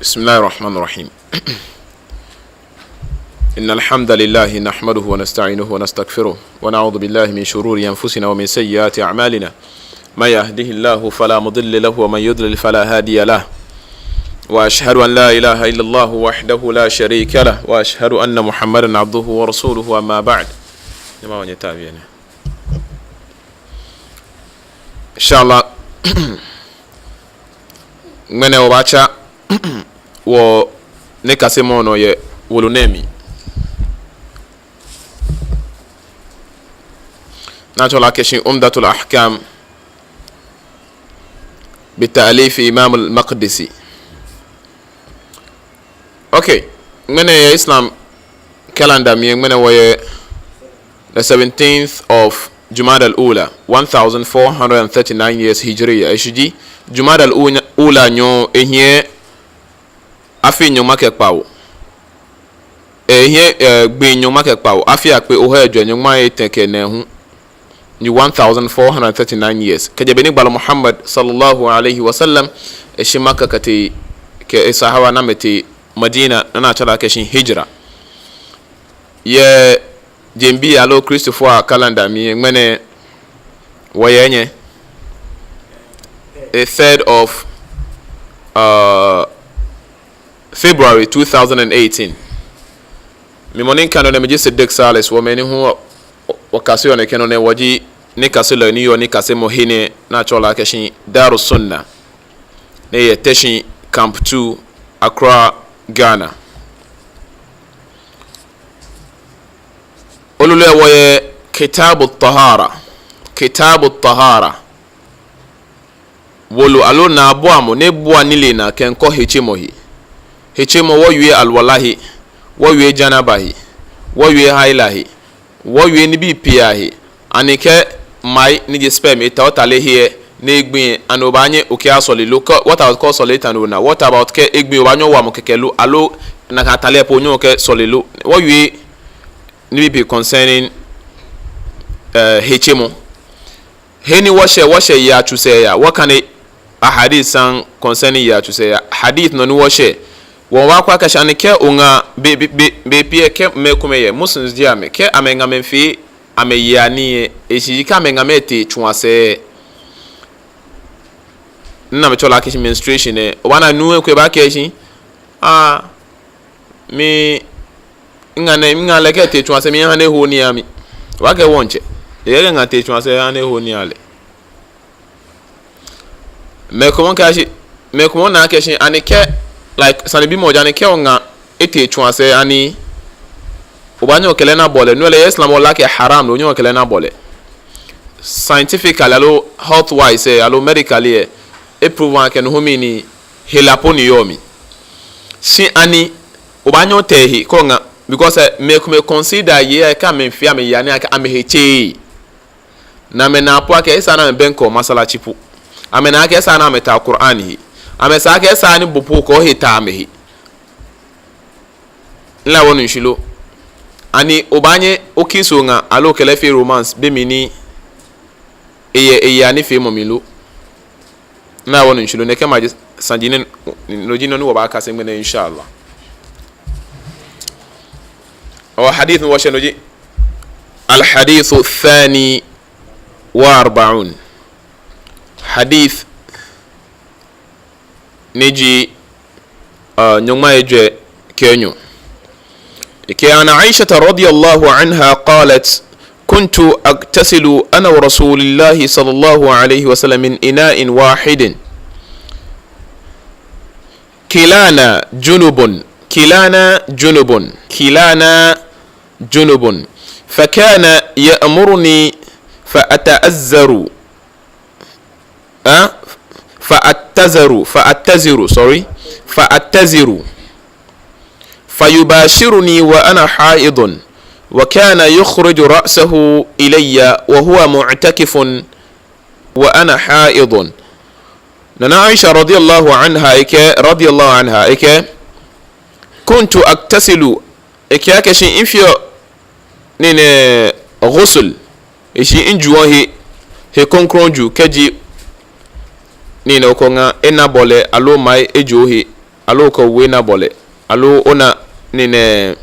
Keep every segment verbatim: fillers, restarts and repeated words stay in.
بسم الله الرحمن الرحيم. إن الحمد لله نحمده ونستعينه ونستغفره، ونعوذ بالله من شرور أنفسنا ومن سيئات أعمالنا. من يهده الله فلا مضل له، ومن يضلل فلا هادي له. وأشهد أن لا إله إلا الله وحده لا شريك له، وأشهد أن محمدا عبده ورسوله، أما بعد. Inshallah, ŋmɛnɛ wɔbaatsa wɔnikasemɔ nɔ yɛ wolo nɛɛ mli, ni atsɛɔ lɛ akɛshi Umdatul Ahkam bi ta'lif Imam al-Maqdisi. Okay, ŋmɛnɛ yɛ Islam calendar mli, ŋmɛnɛ wɔyɛ the seventeenth of Jumada al-Ula, one thousand four hundred and thirty-nine years Hijriya. Eshi ji Jumada al-Ula nyɔɔŋ, ehiɛ afii nyɔŋma kɛ kpawo. Ehiɛ, eh, gbii nyɔŋma kɛ kpawo, afii akpe ohai ejwɛ nyɔŋmai etɛ kɛ nɛɛhu. Ni one thousand four hundred thirty-nine years. Kɛjɛ be ni gbalɔ Muhammad sallallahu alaihi wasallam eshi Makka kɛtee, kɛ esahaba ni amɛtee Madina, ni atsɛɔ lɛ akɛshi Hijra. Yɛ jeŋbii aloo Kristofoi a calendar mli, ŋmɛnɛ wɔyɛ nyɛ, the third of, uh, February two thousand and eighteen. Mi mɔ ni mikane nɔ nɛɛ miji Siddiq Salis, wɔ mɛi ni hu wɔ, wɔkaseɔ nɛkɛ nɔ nɛɛ wɔji nikaselɔi ni yɔɔ nikasemɔ he nɛɛ ni atsɛɔ lɛ akɛshi Darus Sunnah, ni eyɛ Teshie Camp two, Accra, Ghana. Ololo lɛ wɔyɛ Kitabu Tahara. Kitabu Tahara. Wolo aloo naabuamɔ ni bua nilee naa kɛkɔ hetsemɔ he. Hetsemɔ, wɔwie alwala he, wɔwie janaba he, wɔwie haila he, wɔwie nibii pii ahe. Ani kɛ mai ni ji sperm eta otade he lɛ ni egbi lɛ, ani obaanyɛ okɛyasɔle lo? Kɛ, what about kɛ osɔle eta ni ona? What about kɛ egbi, obaanyɛ owo amɔ kɛkɛ lo? Aloo nakai atade lɛ po onyɛŋ okɛsɔle lo? Wɔwie nibii pii concerning, eh, hetsemɔ. He ni wɔshɛ, wɔshɛ yei atsu sɛɛ yaa, wɔkane ahadith saŋŋ concerning yei atsu sɛɛ yaa. Hadith nɔ ni wɔshɛ, wɔbaakwɛ akɛshi ani kɛ oŋa be, be, be, bei pii lɛ kɛ mɛi komɛi yɛ, Muslims ji amɛ, kɛ amɛŋamɛi fee amɛyei anii lɛ, eshishi ji kɛ amɛŋamɛi tee tsu asɛɛ. Ni amɛtsɛɔ lɛ akɛshi menstruation lɛ, obaana nuu ko ebaakɛɛ akɛshi, ah, mi, miŋa nɛɛ, miŋa lɛ kɛ etee tsu asɛɛ, miiha ni eho nii aha mi. Obaakɛɛ wɔŋtsɛ, ekɛɛ kɛ eŋa tee tsu asɛɛ, eha ni eho nii aha lɛ. Mɛi komɛi kɛɛ akɛshi, mɛi komɛi naa akɛshi ani kɛ, like, sanebimɔ ji ani kɛ oŋa etee tsu asɛɛ, ani obaanyɛ okɛ lɛ ana bɔlɛ? No lɛ yɛ Islam wɔle akɛ haram ni onyɛŋ okɛ lɛ ana bɔlɛ. Scientifically aloo health wise lɛ, aloo medically lɛ, e prove akɛ no hu mli ni hela po ni yɔɔ mli. Shi ani obaanyɛ otee he kɛ oŋa? Because, eh, mɛi komɛi consider yei lɛ kɛ amɛfee amɛyei anii akɛ amɛhe tseee. Ni amɛnaa po akɛ esaaa ni amɛbɛŋkɛɔ masalachi po. Amɛnaa akɛ esaaa ni amɛtaa Qur'an he. Amɛsaa akɛ esaaa ni bo po okɛ ohe taa amɛhe. Mile wɔnu shishi lo? Ani obaanyɛ o kiss oŋa aloo okɛ lɛ afee romance be mli ni eyɛ, eyɛ anifeemɔ mli lo? Mile wɔnu shishi lo? Nɛkɛ maji saji nɛɛ, no ji nɔ ni wɔbaakase ŋmɛnɛ, inshallah. Ɔ, hadith ni wɔshɛ no ji الحديث الثاني والأربعون. Hadith ni ji, uh, nyɔŋmai ejwɛ kɛ enyɔ. Ekɛɛ, عن عائشة رضي الله عنها قالت: كنت أغتسل أنا ورسول الله صلى الله عليه وسلم من إناء واحد. كلانا جنب، كلانا جنب، كلانا جنب. فكان يأمرني فأتأزر، أه؟ فأتزر، فأتزر، sorry، فأتزر. فيباشرني وأنا حائض، وكان يخرج رأسه إلي وهو معتكف وأنا حائض. Nana Aisha رضي الله عنها ekɛɛ، رضي الله عنها ekɛɛ, كنت أغتسل, ekɛɛ akɛshi mifeɔ nii nɛɛ ghusl, eshishi mijuɔ he, he krɔŋkrɔŋ ju, kɛji nii nɛɛ okɛ oŋa ena bɔlɛ aloo mai ejo ohe, aloo okɛ owe nabɔ lɛ, aloo ona nii nɛɛ,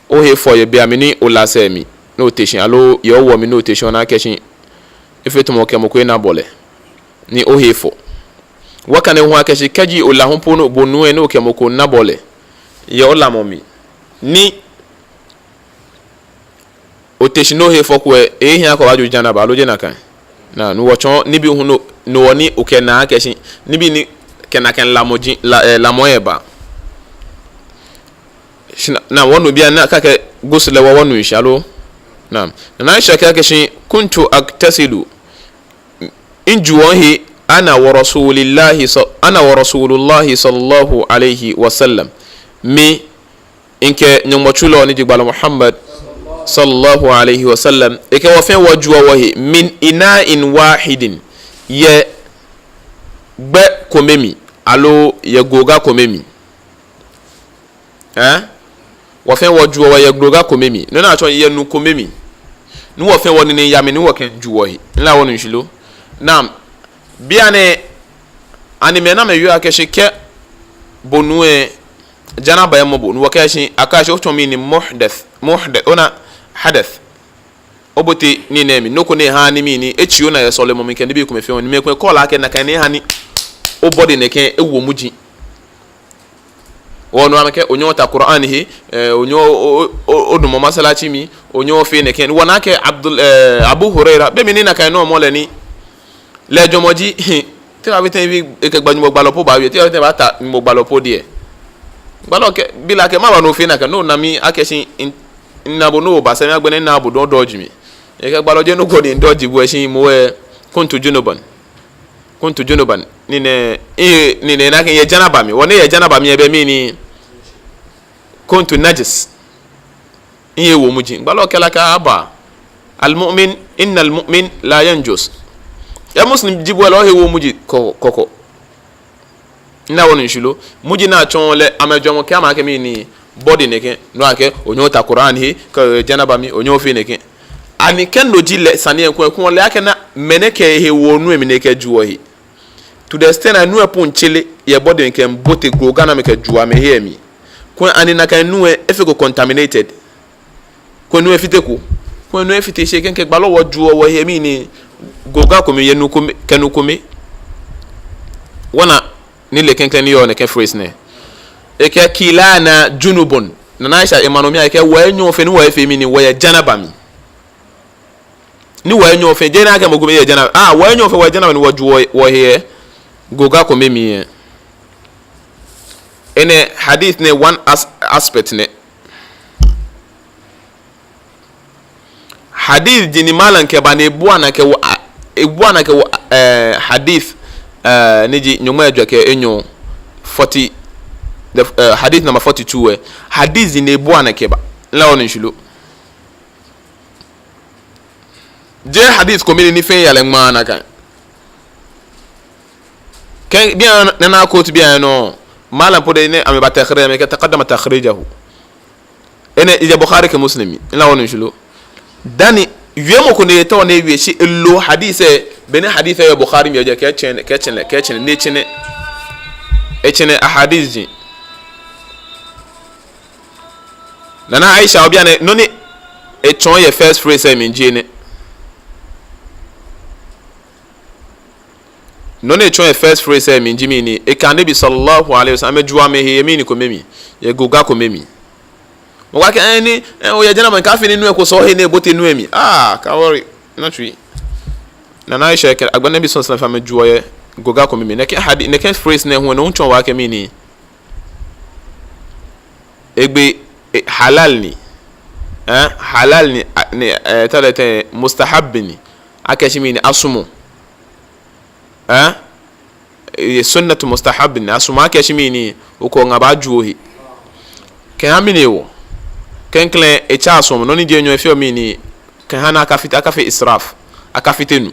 ohe fɔ yɛ beiaŋ mli ni ola sɛɛ mli ni ote shi, aloo yɛ owɔ mli ni ote shi, ona akɛ shi efee tamɔ okɛ mɔ ko enabɔ lɛ, ni ohe fɔ. Wɔkane hu akɛ shi kɛji ola hu po ni bo nuu lɛ ni okɛ mɔ ko nabɔ lɛ yɛ olamɔ mli, ni ote shi ni ohe fɔko lɛ, ehe hiaa akɛ obajo janaba, aloo jeee nakai? Naa, ni wɔtsɔɔ nibii hu ni, ni wɔ ni okɛna akɛ shi nibii ni kɛ nakai lamɔ ji, la, eh, lamɔ lɛ ba. Shi na, na wɔnu bianɛ akɛ ghusl lɛ wɔ, wɔnu shishi, aloo? Naa, Nana Aisha kɛɛ akɛ shi, kuntu aghtasilu, mijuɔ mihe, ana wa Rasulillahi sa-, ana wa Rasulullahi sallallahu alayhi wa sallam. Mi, mikɛ Nyɔŋmɔ tsulɔ ni ji gbalɔ Muhammad sallallahu alayhi wa sallam, ekɛ wɔ fɛɛ wɔjuɔ wɔhe, min ina'in wahidin, yɛ gbɛ kome mli, aloo yɛ goga kome mli. Ɛɛ? Wɔ fɛɛ wɔjuɔ wɔhe yɛ goga kome mli. No ni atsɔɔ yɛ nu kome mli. Ni wɔ fɛɛ wɔnine yaa mli ni wɔkɛju wɔhe. Mile wɔnu shishi lo? Naa, bianɛ, ani mɛi ni amɛwieɔ akɛ shi kɛ bo nuu lɛ, janaba emɔ bo, ni wɔkɛɛ shi, akɛɛ shi otsɔ mɛni, muhdath, muhdath, ona, hadath. Obote nii nɛɛ mli, nɔ ko ni haa ni mɛni, etsi onaa yɛ sɔlemɔ mli kɛ nibii komɛi fɛɛ, ni mɛi komɛi kɛɔ lɛ akɛ nakai ni haa ni o-body nɛkɛ ewo muji. Wɔnu amɛkɛɛ, onyɛŋ ota Qur'an he, eh, onyɛŋ o, o, o, odamɔ masalaci mli, onyɛŋ ofee nɛkɛ. Wɔna akɛ Abdul, eh, Abu Huraira, be mli ni nakai nɔ mɔ lɛ ni lɛ jɔɔmɔ ji, te abaafee tɛŋŋ ni ekɛ gba-, Nyɔŋmɔ gbalɔ po baawie, te abaafee tɛŋŋ ni ebaata Nyɔŋmɔ gbalɔ po diɛ. Gbalɔ kɛɛ, bi lɛ akɛ, mɛɛba ni ofee nakai, ni ona mi akɛ shi mi, mina bo ni oba sɛɛ mli, agbɛnɛ mina bo dɔŋŋ, ododge mi. Ekɛɛ gbalɔ, jeee nɔ ko ni midodge bo lɛ, shi moŋ lɛ, kuntu junuban. Kuntu junuban. Ni nɛ, i, ni nɛ, nakai miyɛ janaba mli. Wɔ ni yɛ janaba mli lɛ, be mli ni kuntu najis. Mihe ewo muji. Gbalɔ kɛɛ lɛ akɛ haba. Al-mu'min, innal mu'min la yanjus. Yɛ Muslim ji bo lɛ, ohe ewo muji kɔkɔ, kɔkɔ. Mile wɔnu shishi lo? Muji ni atsɔɔ lɛ, amɛjɔɔmɔ kɛha amɛ akɛ mɛni, body nɛkɛ. No akɛ, onyɛŋ ota Qur'an he, kɛ janaba mli, onyɛŋ ofee nɛkɛ. Ani kɛ no ji lɛ, sane lɛ kulɛ, kulɛ ole akɛ naa, mɛi nɛɛ kɛ ehe wo nu lɛ mli ni ekɛjuɔ ehe. To the extent that nu lɛ po miitsere yɛ body mli kɛbote goga ni amɛkɛjuɔ amɛhe mli. Kulɛ ani nakai nu lɛ efeko contaminated? Kulɛ nu lɛ efiteko? Kulɛ nu lɛ efite. Shi kɛ mikɛɛ gbalɔ, wɔjuɔ wɔhe mli ni goga kome yɛ nu kome, kɛ nu kome. Wɔna nilee klɛŋklɛŋ ni yɔɔ nɛkɛ phrase nɛɛ. Ekɛɛ kilana junubun. Nana Aisha ema nɔ mli, ekɛɛ wɔ enyɔ fɛɛ ni wɔfee mɛni, wɔyɛ janaba mli. Ni wɔ enyɔ fɛɛ, jeee nakai mɔ kome yɛ janaba. Ah, wɔ enyɔ fɛɛ wɔyɛ janaba ni wɔjuɔ wɔhe yɛ goga kome mli lɛ. Enɛ hadith nɛɛ one as-, aspect nɛ. Hadith ji ni malam kɛba ni ebua nakai wɔ, a, ebua nakai wɔ, eh, hadith, eh, ni ji nyɔŋmai ejwɛ kɛ enyɔ, forty, the, eh, hadith number forty-two lɛ. Hadith ji ni ebua nakai ba. Mile wɔnu shishi lo? Jeee hadith kome ni fɛɛ yaa lɛ ŋmaa nakai. Kɛ bianɛ ni ana quote bianɛ nɔ, malam po de ni amɛba takhrij, amɛkɛɛ taqaddama takhrijahu. Enɛ ejɛ Bukhari kɛ Muslim mli. Mile wɔnu shishi lo? Dani wiemɔ ko ni etao ni ewie shi elo hadith lɛ, be ni hadith lɛ yɛ Bukhari mli, ejɛ kɛ etsɛne, kɛ etsɛne, kɛ etsɛne, ni etsɛne, etsɛne ahadith ji. Nana Aisha, obianɛ, nɔ ni etsɔɔ yɛ first phrase lɛ mli ji enɛ. Nɔ ni etsɔɔ yɛ first phrase lɛ mli ji mɛni, ekɛɛ Annabi sallallahu alaihi wasallam, amɛjuɔ amɛhe yɛ mɛni kome mli, yɛ goga kome mli. Mɔ ko akɛɛ, eh, ni, eh, oyɛ janaba, kaafee ni nu lɛ eko sɔ ohe ni ebote nu lɛ mli. Ah, ka worry, not true. Nana Aisha kɛɛ, agbɛnɛ Annabi sallallahu alaihi wasallam, amɛjuɔ yɛ goga kome mli. Nɛkɛ hadi-, nɛkɛ phrase nɛɛ hu, no hu tsɔɔ wɔ akɛ mɛni, egbe, eh, halal ni. Eh, halal ni, a, ni, eh, tale te, mustahab ni. Akɛ shi mɛni, asumɔɔ. Eh? Eh, sunnatu mustahab ni. Asumɔɔ akɛ shi mɛni, okɛ oŋa baaju ohe. Kɛha mɛni hewɔ? Klɛŋklɛŋ, etsɛ asumɔɔ. Nɔ ni ji enyɔ, efeɔ mɛni, kɛha ni akafite, akafee israf. Akafite nu.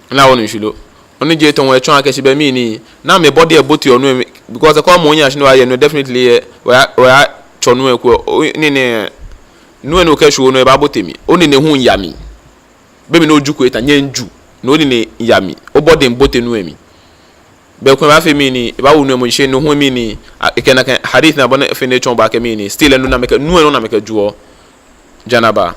Mile wɔnu shishi lo? Nɔ ni ji etɔ hu, etsɔɔ akɛ shi be mli ni, ni amɛ body lɛ boteɔ nu lɛ mli, because kɛ mɔ hu yaa shi ni oya ye nu lɛ, definitely lɛ, oya, oyatsɔ nu lɛ ko, o, nine, nu lɛ ni okɛshwieɔ nu lɛ baabote mli. Onine hu miiya mli. Be mli ni ojuko eta, nyɛŋ ju. Ni onine miiya mli. O body miibote nu lɛ mli. Be ko ebaafee mɛni, ebaawo nu lɛ mɔ shi nu hu mɛni, a, ekɛ nakai hadith nɛɛ bɔ ni afee ni etsɔɔ bo akɛ mɛni, still nu lɛ amɛkɛ, nu lɛ nɔ ni amɛkɛjuɔ janaba.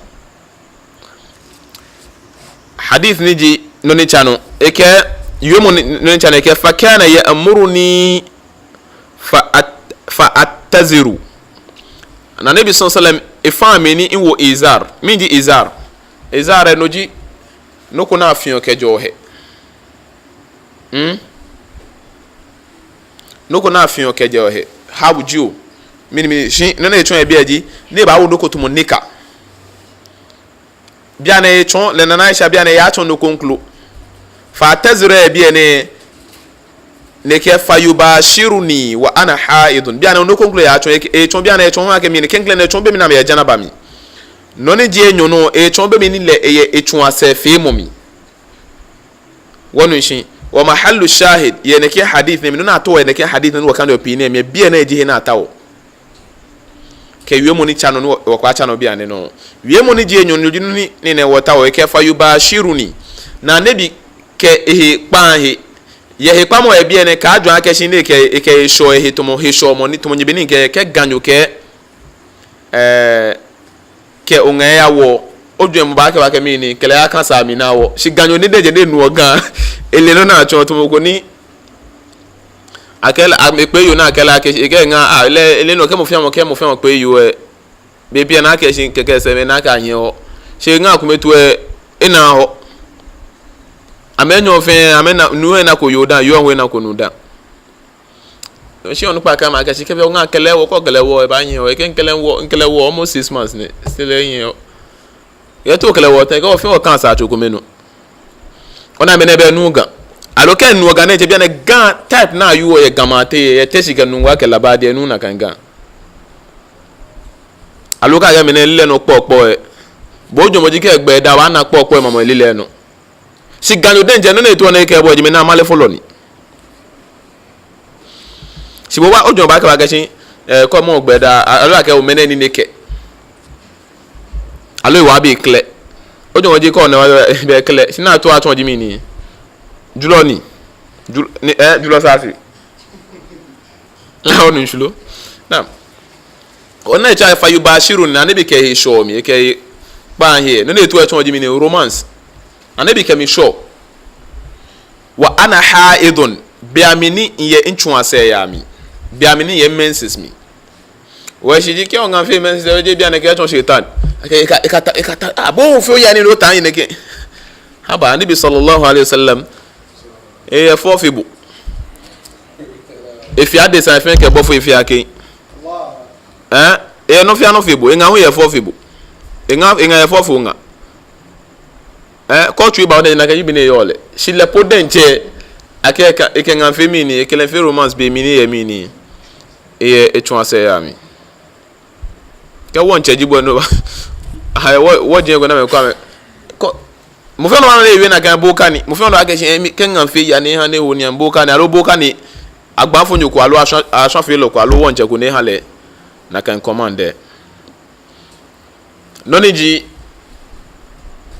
Hadith ni ji nɔ ni tsa nɔ, ekɛɛ, wiemɔ ni, nɔ ni tsa nɔ, ekɛɛ, "Fakana ya'muruni fa at-, fa attaziru." Ni Annabi sallallahu alaihi wasallam, efaaa mi ni miwo izar. Mɛni ji izar? Izar lɛ no ji nɔ ko ni afiɔ kɛjɛɔ he. Hmm? Nɔ ko ni afiɔ kɛjɛɔ he. Hau jio. Mɛni, mɛni, shi nɔ ni etsɔɔ yɛ biɛ ji, ni ebaawo nɔ ko tamɔ nika. Bianɛ etsɔɔ, lɛ Nana Aisha bianɛ eyatsɔɔ nɔ kroko. Fa attaziru yɛ biɛ nɛɛ, ni ekɛɛ, "Fayubashiruni wa ana haidun." Bianɛ nɔ kroko eyatsɔɔ, e-, etsɔɔ bianɛ etsɔɔ akɛ mɛni, klɛŋklɛŋ lɛ etsɔɔ be mli ni amɛyɛ janaba mli. Nɔ ni ji enyɔ nɔ, etsɔɔ be mli ni lɛ eyɛ etsuasɛɛfeemɔ mli. Wɔnu shishi. Wa mahallu shahid, yɛ nɛkɛ hadith nɛɛ mli, nɔ ni ataoɔ yɛ nɛkɛ hadith nɛɛ ni wɔkaneɔ pii nɛɛ mli, biɛ nɛɛ ji he ni ataoɔ. Kɛ wiemɔ ni tsa nɔ ni wɔ, wɔkɛbaatsa nɔ bianɛ nɔŋŋ. Wiemɔ ni ji enyɔ nɔ ji nɔ ni, ni nɛɛ wɔtaoɔ, ekɛɛ, "Fayubashiruni." Ni Annabi kɛ ehe kpaaa he. Yɛ hekpamɔ yɛ biɛ nɛɛ, kaajwɛŋ akɛ shi ni ekɛ, ekɛ ehe shɛɔ ehe tamɔ, ehe shɛɔ mɔ ni tamɔ nyɛbi ni kɛ, kɛ ganyo kɛ, eh, kɛ oŋa yawɔ, ojwɛŋmɔ baakɛɛ, baakɛɛ mɛni, kɛlɛ aka sa mi na wɔ. Shi ganyo ni diɛŋtsɛ ni enuɔ Ga, ele nɔ ni atsɔɔ tamɔ ko ni, akɛɛ lɛ, amɛkpee yoo ni akɛɛ lɛ akɛ, ekɛɛ ŋa, a, lɛ, ele nɔ kɛ mɔ fɛɛ mɔ, kɛ mɔ fɛɛ mɔ kpee yoo lɛ. Bei pii lɛ ana akɛ shi kɛkɛ sɛɛ mɛi ni akɛ anyiɛ wɔ. Shi ŋa kome too lɛ, ena wɔ. Amɛ enyɔ fɛɛ, amɛna, nuu lɛ nako yoo dã, yoo lɛ hu enako nuu dã. Shi onukpa kɛɛ amɛ akɛ shi kɛ be oŋa kɛlɛ wɔ, kɛ okɛlɛ wɔ, ebaanyiɛ wɔ, ekɛɛ mikɛlɛ wɔ, mikɛlɛ wɔ almost six months nɛ, still enyiɛ wɔ. Yɛ te okɛlɛ wɔ tɛŋŋ, kɛ wɔ fɛɛ wɔkã sa tso kome nɔ. Ona mɛni, be nuu Ga. Aloo kɛ nuu Ga nɛɛ, tsɛ bianɛ Ga type ni ayɔɔ yɛ Ga maŋ teŋ, yɛ Teshie kɛ Nungua kɛ Labadi, enuuu nakai Ga. Aloo kɛ akɛɛ mɛni, lilɛi nɔ kpɔkpɔ lɛ. Bo ojwɛŋmɔ ji kɛ gbɛ da obaana kpɔkpɔ lɛ mamɔ lilɛi nɔ. Shi Ganyo diɛŋtsɛ nɔ ni etaoɔ ni ekɛɛ bo ji mɛni, amale fɔlɔ ni. Shi bo ba, ojwɛŋ baakɛɛ, baakɛɛ shi, eh, kɛ mɔ gbɛ da, a-, aloo akɛ omɛnɛ ni nɛkɛ. Aloo ewa be klɛ. Ojwɛŋ ji kɛ ona wa be klɛ. Shi nɔ ni etaoɔ atsɔɔ ji mɛni. Julɔ ni. Jul-, ni, eh, julɔ safi. Onu shishi lo. Naam. Ona etsɔɔ fayubashiruni, Annabi kɛ ehe shɛɔ mi, ekɛ ehe kpaaa he. Nɔ ni etaoɔ etsɔɔ ji mɛni, romance. Annabi kɛ mi shɛɔ. Wa ana haidun, be mli ni miyɛ mitsuasɛɛ yaa mli. Be mli ni miyɛ menses mli. Wɛ shi ji kɛ oŋa fee menses, ojɛ bianɛ kɛ etsɔɔ shaitan. Ekɛɛ, ekɛɛ, ekɛɛ ta, ekɛɛ ta, ah, bo fɛɛ oya ni otaa nɛkɛ. Haba, Annabi sallallahu alaihi wasallam. Eyɛ fɛo fe bo. Efee adesa fɛɛ kɛ bɔfo efee akɛ. Eh, eyɛ nɔ fɛɛ nɔ fe bo, eŋa hu yɛ fɛo fe bo. Eŋa, eŋa yɛ fɛo fe oŋa. Eh, kɛ otsui ba, ona akɛ ji bɔ ni eyɔɔ lɛ. Shi lɛ po diɛŋtsɛ, akɛ ekɛ, ekɛ ŋa fee mɛni, ekɛ lɛ fee romance be mli ni eyɛ mɛni. Eyɛ etsuasɛɛ yaa mli. Kɛ wɔŋtsɛ ji bo nɔ ba. Aha, wɔ, wɔji ko ni amɛkɔ amɛ. Kɔ, mɔ fɛɛ mɔ ni ewie nakai boka ni. Mɔ fɛɛ mɔ ni akɛɛ shi, eh, mi, kɛ ŋa fee yaa ni eha ni ewo ni boka ni. Aloo boka ni. Agbafonyo ko, aloo ashwa, ashwafeelɔ ko, aloo wɔŋtsɛ ko ni eha lɛ. Nakai command lɛ. Nɔ ni ji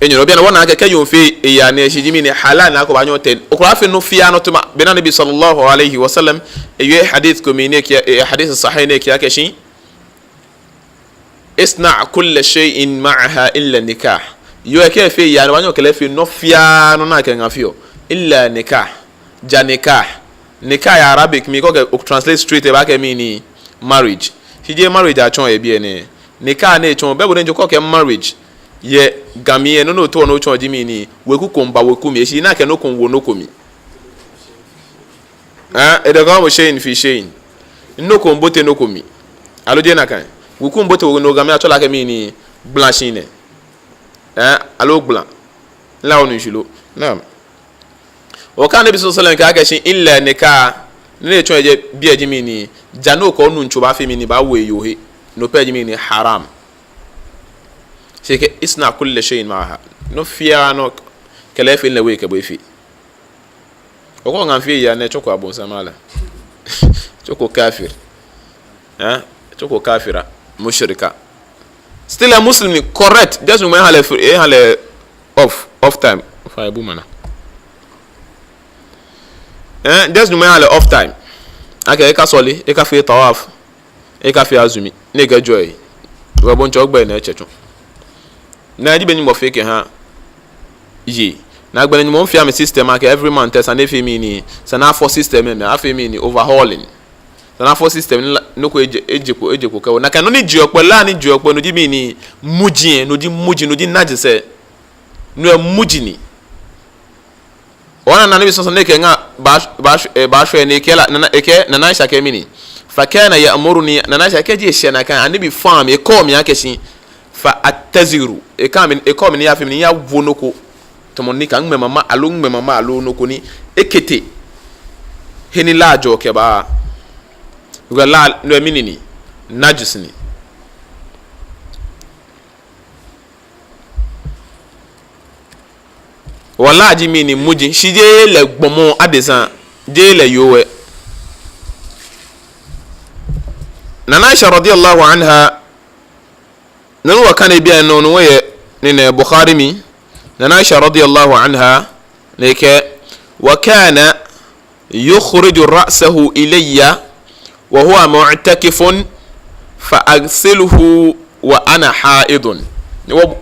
enyɔ nɔ, bianɛ wɔna akɛ kɛ yoo fee eyaa ni eshi ji mɛni, halal ni akɛ obaanyɛ otee. Okɔ afee nɔ fɛɛ nɔ tamɔ. Bɔ ni Annabi sallallahu alaihi wasallam, ewie hadith ko mli ni ekɛɛ, eh, hadith sahih ni ekɛɛ akɛ shi. Isna kulla shay'in ma'aha illa nikah. Yoo lɛ kɛ efee yaa ni, obaanyɛ okɛ lɛ afee nɔ fɛɛ nɔ ni akɛ ŋa feɔ. Illa nikah. Ja nikah. Nikah yɛ Arabic mli, kɛ okɛ, o translate straight, ebaakɛɛ mɛni, marriage. Shi jeee marriage atsɔɔ yɛ biɛ nɛɛ. Nikah ni etsɔɔ, be bo diɛŋtsɛ kɛ okɛɛ marriage yɛ Ga mli lɛ, nɔ ni etaoɔ ni otsɔɔ ji mɛni, weku ko miiba weku mli, eshi ni akɛ nɔ ko miiwo nɔ ko mli. Eh, idghamu shay'in fi shay'in. Nɔ ko miibote nɔ ko mli. Aloo jeee nakai. Weku miibote weku, no Ga mli atsɛɔ lɛ akɛ mɛni, gbalashihilɛ. Eh, aloo gbala. Mile onu shishi lo. Naam. Okɛɛ Annabi sallallahu alaihi wasallam kɛɛ akɛ shi illa nikah, nɔ ni etsɔɔ yɛ biɛ ji mɛni, ja nɔ ko ni onutsu baafee mɛni, baawo eyoo he. No pɛ ji mɛni, haram. Shi ekɛɛ isna kulla shay'in ma'aha. Nɔ fɛɛ nɔ kɛ lɛ afee ni lɛ hu ekɛ bo afee. Okɔ ŋa fee yaa ni etsɔɔ ko abonsam lɛ. Etsɔɔ ko kafir. Eh? Etsɔɔ ko kafira. Mushrika. Still a Muslim ni correct. Just mɔ eha lɛ free, eha lɛ off, off time. Off time, bu mana. Eh, just Nyɔŋmɔ ha lɛ off time. Akɛ ekasɔle, ekafee tawaf, ekafee azumi, ni ekɛjoin. Wɔ bo ntsɔ gbɛ nɛ etsɛ tsu. Ni eji bɔ ni Nyɔŋmɔ fee kɛha yei. Ni agbɛnɛ Nyɔŋmɔ fee amɛ system akɛ every month esa ni efee mɛni, esa ni afɔ system lɛ mli, afee mɛni, overhauling. Esa ni afɔ system lɛ, nɔ ko eje, eje kpo, eje kpo kɛwo. Nakai nɔ ni jeɔ kpo, la ni jeɔ kpo, no ji mɛni, muji, no ji muji, no ji najis. No lɛ muji ni. Ona Anabi sallallahu alaihi wasallam ni ekɛ ŋa ba, ba, eh, ba shwɛ ni ekɛɛ la, Nana, ekɛɛ Nana Aisha kɛɛ mɛni. Fakana ya'muruni, Nana Aisha kɛɛ ji eshɛ nakai, Anabi fɔ mi, ekɛɔ mi akɛ shi. Fa a'taziru, ekɛɛ mi, ekɛɔ mi ni miyafee mɛni, miyawo nɔ ko. Tamɔ ni ka ŋmɛ mama, aloo ŋmɛ mama, aloo nɔ ko ni ekɛtee he ni la jɔ kɛba. Because la, no lɛ mɛni ni, najis ni. Wala ji mɛni, muji, shi jeee lɛ gbɔmɔ adesa, jeee lɛ yoo lɛ. Nana Aisha radiyallahu anha, nɔ ni wɔkane biɛ nɔ, no wɔyɛ nɛɛ Bukhari mli. Nana Aisha radiyallahu anha, ni ekɛɛ, wa kana yukhriju ra'sahu ilayya wa huwa mu'takifun fa aghsiluhu wa ana haidun. Ni wɔ,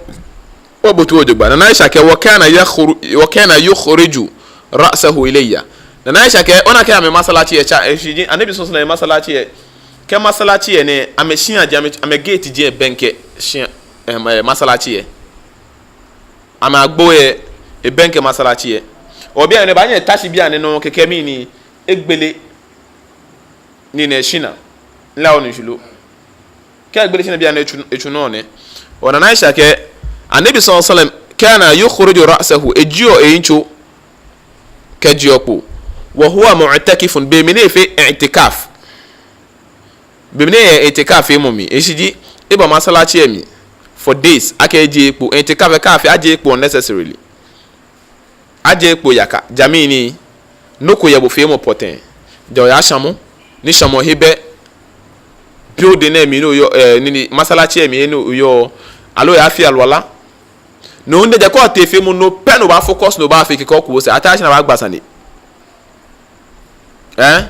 wɔbote jogbaŋŋ. Nana Aisha kɛɛ, wa kana yakhru-, wa kana yukhriju ra'sahu ilayya. Nana Aisha kɛɛ, ona akɛ amɛ masalaci lɛ tsa, eh, shi ji, Anabi sallallahu alaihi wasallam masalaci lɛ. Kɛ masalaci lɛ nɛɛ, amɛshia ji, amɛ, amɛgate ji lɛ bɛŋkɛ shia, eh, eh, masalaci lɛ. Amɛagbo lɛ, ebɛŋkɛ masalaci lɛ. Ɔ biɛ nɛɛ, ebaanyɛ eta shi biɛ nɛɛ nɔ kɛkɛ mɛni, egbele nii nɛɛ shina. Nla onu shishi lo. Kɛ egbele shina biɛ nɛɛ etsu, etsu nɔ nɛ. Ona Nana Aisha kɛɛ, Anabi sallallahu alaihi wasallam, kana yukhriju ra'sahu, ejieɔ eyitso kɛjeɔ kpo. Wa huwa mu'takifun, be mli ni efee i'tikaf. Be mli ni eyɛ i'tikaf feemɔ mli, eshishi ji, eba masalaci lɛ mli for days, akɛ ejieee kpo, i'tikaf lɛ kɛ afee, ajieee kpo unnecessarily. Ajieee kpo yaka, ja mɛni, nɔ ko yɛ bo feemɔ pɔtɛɛ. Ja oya shamɔ, ni shamɔ he bɛ building lɛ mli ni oyɔɔ, eh, nɛɛ ni masalaci lɛ mli ni oyɔɔ, aloo oyafee alwala. No nde ja kɛ otee feemɔ, no pɛ ni obaafocus, ni obaafee kɛkɛ oku osɛɛ, ata shi ni abaagba sane. Eh?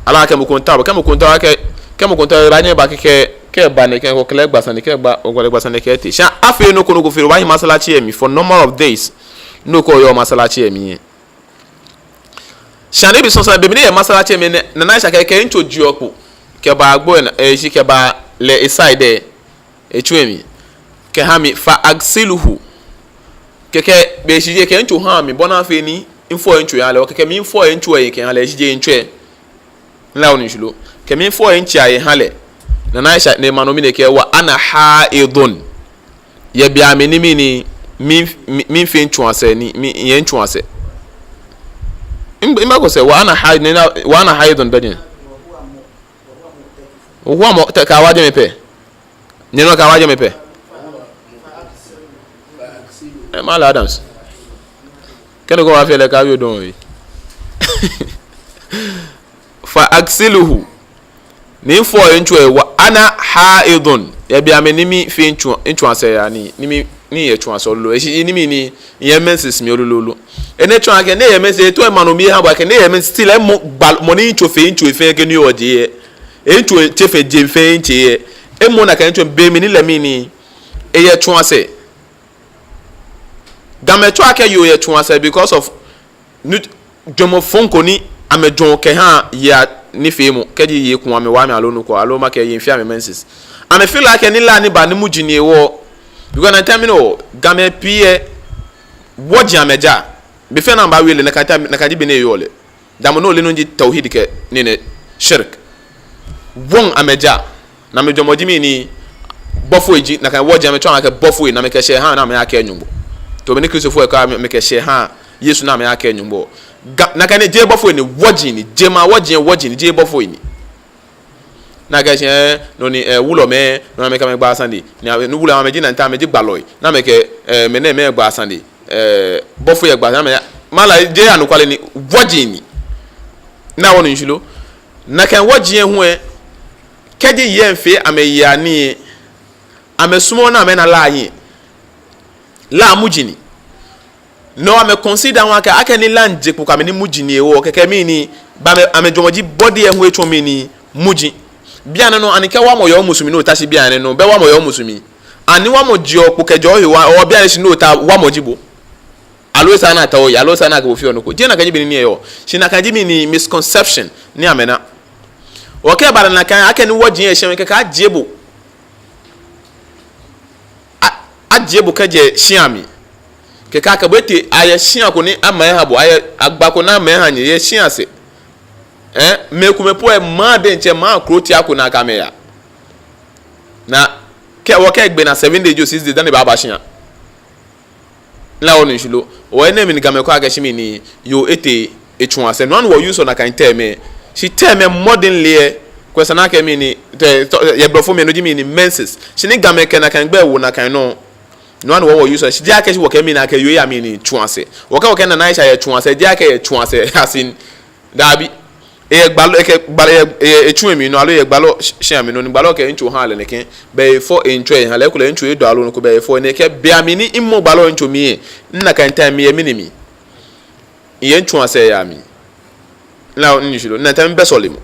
Aloo kɛ mɔ ko miitao bo, kɛ mɔ ko miitao bo, kɛ, kɛ mɔ ko miitao bo, ebaanyɛ eba kɛkɛ, kɛ eba nɛkɛ, okɛ lɛ gba sane, kɛ eba, okɛ lɛ gba sane kɛtee. Shi afee nɔ ko nɔ ko feɔ, obaahi masalaci lɛ mli for number of days. Nɔ ko yɔɔ masalaci lɛ mli lɛ. Shi Anabi sallallahu alaihi wasallam, be mli ni eyɛ masalaci lɛ mli nɛɛ, Nana Aisha kɛɛ, ekɛ eyitso jieɔ kpo kɛba agbo lɛ naa, eh, shi kɛba lɛ eside lɛ. Etsu lɛ mli. Kɛha mi, fa aghsiluhu. Kɛkɛ be shishi ji ekɛ eyitso ha mi, bɔ ni afee ni mifɔ eyitso lɛ maha lɛ. Kɛkɛ mifɔ eyitso lɛ kɛha lɛ, shishi ji eyitso lɛ. Nla onu shishi lo. Kɛ mifɔ eyitso lɛ maha lɛ. Nana Aisha ni ema nɔ mli ni ekɛɛ wa ana haidun. Yɛ be mli ni mi ni, mi, mi, mifee yitso asɛɛ ni, mi, miyɛ yitso asɛɛ. Mba, mba ko sɛɛ, wa ana haid, ni na, wa ana haidun bɛ jɛn. Wa huwa mu-, ta-, kaawa jɛmɛ pɛ. Nyɛnɔ kaawa jɛmɛ pɛ. Eh, Malam Adams. Kɛ nɔ ko baafee lɛ, kaawie dɔŋŋ. Fa aghsiluhu. Ni mifɔ eyitso lɛ wa ana haidun. Yɛ be mli ni mifee yitso, yitso asɛɛ ya ni, ni mi, ni miyɛ yitso asɛɛ lolo. Eshishi ni mi ni, miyɛ menses mli lolo. Enɛ tsɔɔ akɛ ni eyɛ menses, etoo ema nɔ mli eha bo akɛ ni eyɛ menses still, emɔ gba, mɔ ni yitso fee, yitso fee kɛ ni oje lɛ. Eyitso tse fɛɛ je fɛɛ tse lɛ. Emɔ nakai yitso be mli ni lɛ mli ni. Eyɛ yitso asɛɛ. Gamɛi tsɔɔ akɛ yoo yɛ yitso asɛɛ because of nu-, jwɛŋmɔ fɔŋ ko ni amɛjwɛŋɔ kɛha yei anifeemɔ, kɛji yei ku amɛ waa mli aloo nɔ ko, aloo makɛɛ yei fee amɛ menses. Amɛ feel akɛ ni la ni ba ni muji ni hewɔ. Because nakai time lɛ nɔ, Gamɛi pii lɛ, wɔji amɛjaa. Be fɛɛ ni amɛbaawie lɛ, nakai time, nakai ji be ni eyɔɔ lɛ. Damɔ ni ole nɔ ni ji tawhid kɛ, nii nɛɛ, shirk. Wɔŋ amɛjaa. Ni amɛjwɛŋmɔ ji mɛni, bɔfoi ji, nakai wɔji amɛtsɔɔ akɛ bɔfoi ni amɛkɛ shɛɛ ha ni amɛyakɛɛ Nyɔŋmɔ. Tamɔ bɔ ni Kristofoi kɛɛ amɛ, amɛkɛ shɛɛ ha Yesu ni amɛyakɛɛ Nyɔŋmɔ. Ga, nakai nɛɛ jeee bɔfoi ni, wɔji ni, jemawɔji, wɔji ni, jeee bɔfoi ni. Ni akɛɛ shi, eh, no ni, eh, wulɔmɛi, no ni amɛkɛ amɛ gbaa sane. Ni amɛ, ni wulɔmɛi amɛji nanta, amɛji gbalɔi. Ni amɛkɛ, eh, mɛnɛmɛi gbaa sane. Eh, bɔfoi lɛ gbaa sane, amɛ, mala, jeee anɔkwale ni, wɔji ni. Nla onu shishi lo. Nakai wɔji lɛ hu lɛ, kɛji yei fee amɛyei anii lɛ, amɛsumɔɔɔ ni amɛna la lɛ. La muji ni. No amɛ consider hu akɛ, akɛni la miije kpo kɛ amɛ ni muji ni ewo, kɛkɛ mɛni, bɛ amɛ, amɛjwɛŋmɔ ji body lɛ hu etsɔ mɛni, muji. Bianɛ nɔŋŋ, ani kɛ wamɔ yɛ omusu mli ni ota shi bianɛ nɔŋŋ, bɛ wamɔ yɛ omusu mli. Ani wamɔ jeɔ kpo kɛjɛɔ ohe waa, oo bianɛ shi ni ota wamɔ ji bo. Aloo esa ni ata oyi, aloo esa ni akɛ bo feɔ nɔ ko. Jeee nakai ji bɔ ni eyɔɔ. Shi nakai ji mɛni, misconception ni amɛna. Okɛba lɛ nakai, akɛni wɔji yɛ shia mli kɛkɛ ajie bo. A-, ajie bo kɛjɛ shia mli. Kɛkɛ akɛ bo etee, ayɛ shia ko ni amɛ aha bo, ayɛ agba ko ni amɛ aha nyɛ, yɛ shia sɛɛ. Eh, mɛi komɛi po lɛ, maŋ diɛŋtsɛ, maŋ krotia ko ni akɛ amɛ yaa. Ni kɛ wɔkɛɛ egbe naa seven days jio six days, dani ebaaba shia. Ni la wɔnu shishi lo. Wɔ enɛ mli ni Gamɛi kɛɔ akɛ shi mɛni, yoo etee etsuɔ sɛɛ. No hewɔ ni wɔ use-ɔ nakai term lɛ. Shi term lɛ modernly lɛ, kwɛ esa ni akɛ mɛni, te, tɔ, yɛ Blɔfo mli no ji mɛni, menses. Shi ni Gamɛi kɛ nakai gbɛi wo nakai nɔ. No hewɔ ni wɔ wɔ use-ɔ. Shi jeee akɛ shi wɔkɛɛ mɛni, akɛ yoo eya mɛni, tsuɔ sɛɛ. Wɔkɛɛ, wɔkɛɛ Nana Aisha yɛ tsuɔ sɛɛ, jeee akɛ eyɛ tsuɔ sɛɛ, as in, dabi. Eyɛ gbalɔ, ekɛ gbalɔ, eyɛ, eyɛ etsu lɛ mli nɔ, aloo eyɛ gbalɔ sh-, shia mli nɔ, ni gbalɔ kɛ ntsu ha lɛ nɛkɛ. Bɛ efɔ ntsu lɛ ha lɛ, ekolɛ ntsu lɛ edɔ aloo nɔ ko, bɛ efɔ nɛkɛ. Bɛ ami ni mimɔ gbalɔ ntsu mli lɛ, nakai time lɛ mɛni mli. Eyɛ tsuɔ sɛɛ yɛ mli. Ni la wɔnu shishi lo, nakai time mibɛ sɔlemɔ.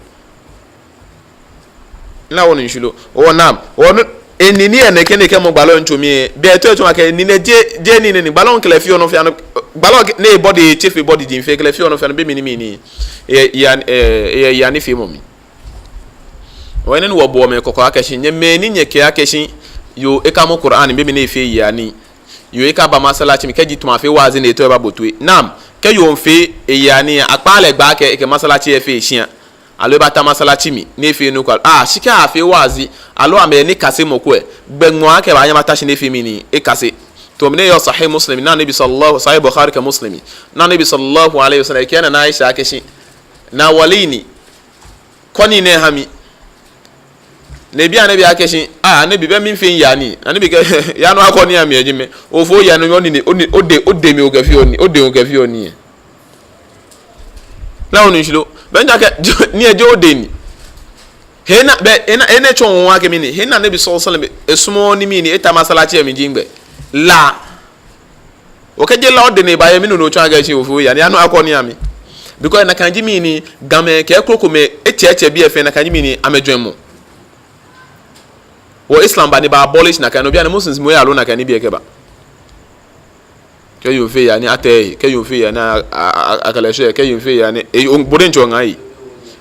Ni la wɔnu shishi lo. Oo naam. Oo no, enine lɛ nɛkɛ ni ekɛmɔ gbalɔ ntsu mli lɛ. Bɛ etɔ etsu akɛ nine jeee, jeee nine ni gbalɔ kɛ lɛ feɔ nɔ fɛɛ nɔ. Gbalɔ kɛ, ni body, etse fe body ji fɛɛ kɛ lɛ feɔ nɔ fɛɛ nɔ, be mli ni mɛni. Eyɛ, eyɛ, eyɛ, eyɛ nifeemɔ mli. Oo enɛ ni wɔbɔɔ mɛi kɔkɔ akɛ shi, nyɛ mɛi ni nyɛkɛɛ akɛ shi, yoo ekamɔ Qur'an, be mli ni efee yaa nii. Yoo ekaba masalaci mli, kɛji tamɔ afee waazi ni etao ebabo toi. Naam, kɛ yoo miifee eyaa nii, akpaa lɛ gbɛ akɛ ekɛ masalaci lɛ fee eshia. Aloo ebata masalaci mli, ni efee nɔ ko. Ah, shi kɛ afee waazi, aloo amɛyɛ nikasemɔ ko lɛ, gbɛ ŋmɔɔ akɛ ebaanyɛ ebata shi ni efee mɛni, ekase. Tamɔ bɔ ni yɔɔ Sahih Muslim, ni Annabi sallallahu, Sahih Bukhari kɛ Muslim. Ni Annabi sallallahu alaihi wasallam, ekɛɛ Nana Aisha akɛ shi, nawalini, kɔ nii nɛɛ ha mi. Ni ebi Annabi akɛ shi, ah, Annabi, bɛ miifee yaa nii. Annabi kɛɛ, yaa nɔ akɔ nii aha mi lɛ ji mɛɛ. Ofo yaa nɔ, oni, oni, ode, odɛŋ mli okɛfeɔ nii, odɛŋ okɛfeɔ nii. Ni la wɔnu shishi lo. Bɛ nja kɛ, nii lɛ jeee odɛŋ ni. He ni, bɛ, he ni, he ni etsɔɔ wɔ akɛ mɛni. He ni Annabi sallallahu alaihi wasallam, esumɔɔ ni mɛni, eta masalaci lɛ mli ji gbɛ. La. Okɛɛ jeee la odɛŋ ni ebaye mli nɔ ni otsɔɔ akɛ shi ofo yaa nii, yaa nɔ akɔ nii aha mi. Because nakai ji mɛni, Gamɛi kɛ krokomɛi, etsɛ etsɛ bii lɛ fɛɛ nakai ji mɛni, amɛjwɛŋmɔ. Wɔ Islam ba ni eba abolish nakai nɔ, bianɛ Muslims mɔ ya lo nakai nibii lɛ kɛba. Kɛ yoo miifee yaa nii atɛɛ, kɛ yoo miifee yaa nii a, a, a, akɛ lɛ shwɛ, kɛ yoo miifee yaa nii, e, o, bo diɛŋtsɛ oŋa yi.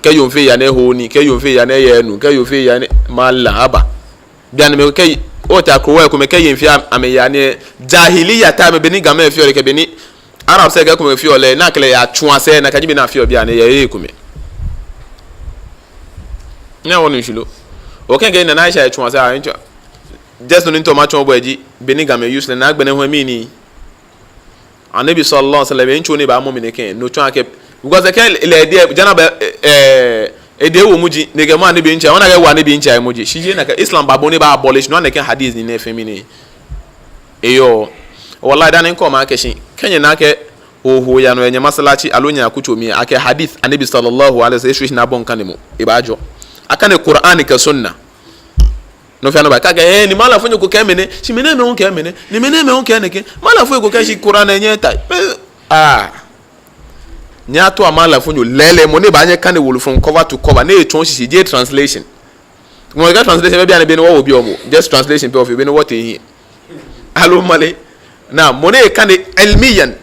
Kɛ yoo miifee yaa nii ehoɔ nii, kɛ yoo miifee yaa nii eyɛ nu, kɛ yoo miifee yaa nii, mala aba. Bianɛ mɛi kɛ, ote akrowa komɛi kɛ yei miifee amɛyaa nii, jahiliya time beni Gamɛi feɔ lɛ kɛ beni Arabs lɛ kɛ komɛi feɔ lɛ, ni akɛ lɛ yaa tsuɔ sɛɛ, nakai ji bɔ ni afeɔ bianɛ yɛ hei komɛi. Ni la wɔnu shishi lo. Okɛɛ kɛ Nana Aisha yɛ tsuɔ sɛɛ, a, ntsu. Just nɔ ni mitao matsɔɔ bo lɛ ji, beni Gamɛi use lɛ, ni agbɛnɛ hu mɛni. Annabi sallallahu alaihi wasallam, ntsu ni baamɔ mli nɛkɛ, no tsɔɔ akɛ, because kɛ lɛ diɛŋtsɛ, janaba, eh, ede ewo muji, ni ekɛmɔ Annabi ntsɛ, ona akɛ ewo Annabi ntsɛ muji. Shi jeee nakai, Islam ba bɔ ni eba abolish, no nɛkɛ hadith nɛɛ fɛɛ mli ni. Eyɔɔ. Wallahi, dani mikɛɔ mɛi akɛ shi, kɛ nyɛna akɛ, oho yaa nɔ yɛ nyɛ masalaci, aloo nyɛ akutso mli, akɛ hadith, Annabi sallallahu alaihi wasallam, eshishi ni abɔ kanemɔ, ebaajɔ. Akane Qur'an kɛ sunna. Nɔ fɛɛ nɔ ba, akakɛɛ, eh, ni malamfonyo ko kɛɛ mɛni, shi mɛnɛmɛi hu kɛɛ mɛni, ni mɛnɛmɛi hu kɛɛ nɛkɛ, malamfonyo ko kɛɛ shi Qur'an lɛ nyɛta. Ah. Nyɛtoa malamfonyo lɛɛlɛŋ, mɔ ni baanyɛ akane wolo from cover to cover, ni etsɔɔ shishi, jeee translation. Mɔ ni kɛɛ translation, bɛ bianɛ beni wɔwo biɛ mɔ, just translation pɛ ofee, beni wɔtee hiɛ. Aloo male. Naam, mɔ ni kane ilmiyan.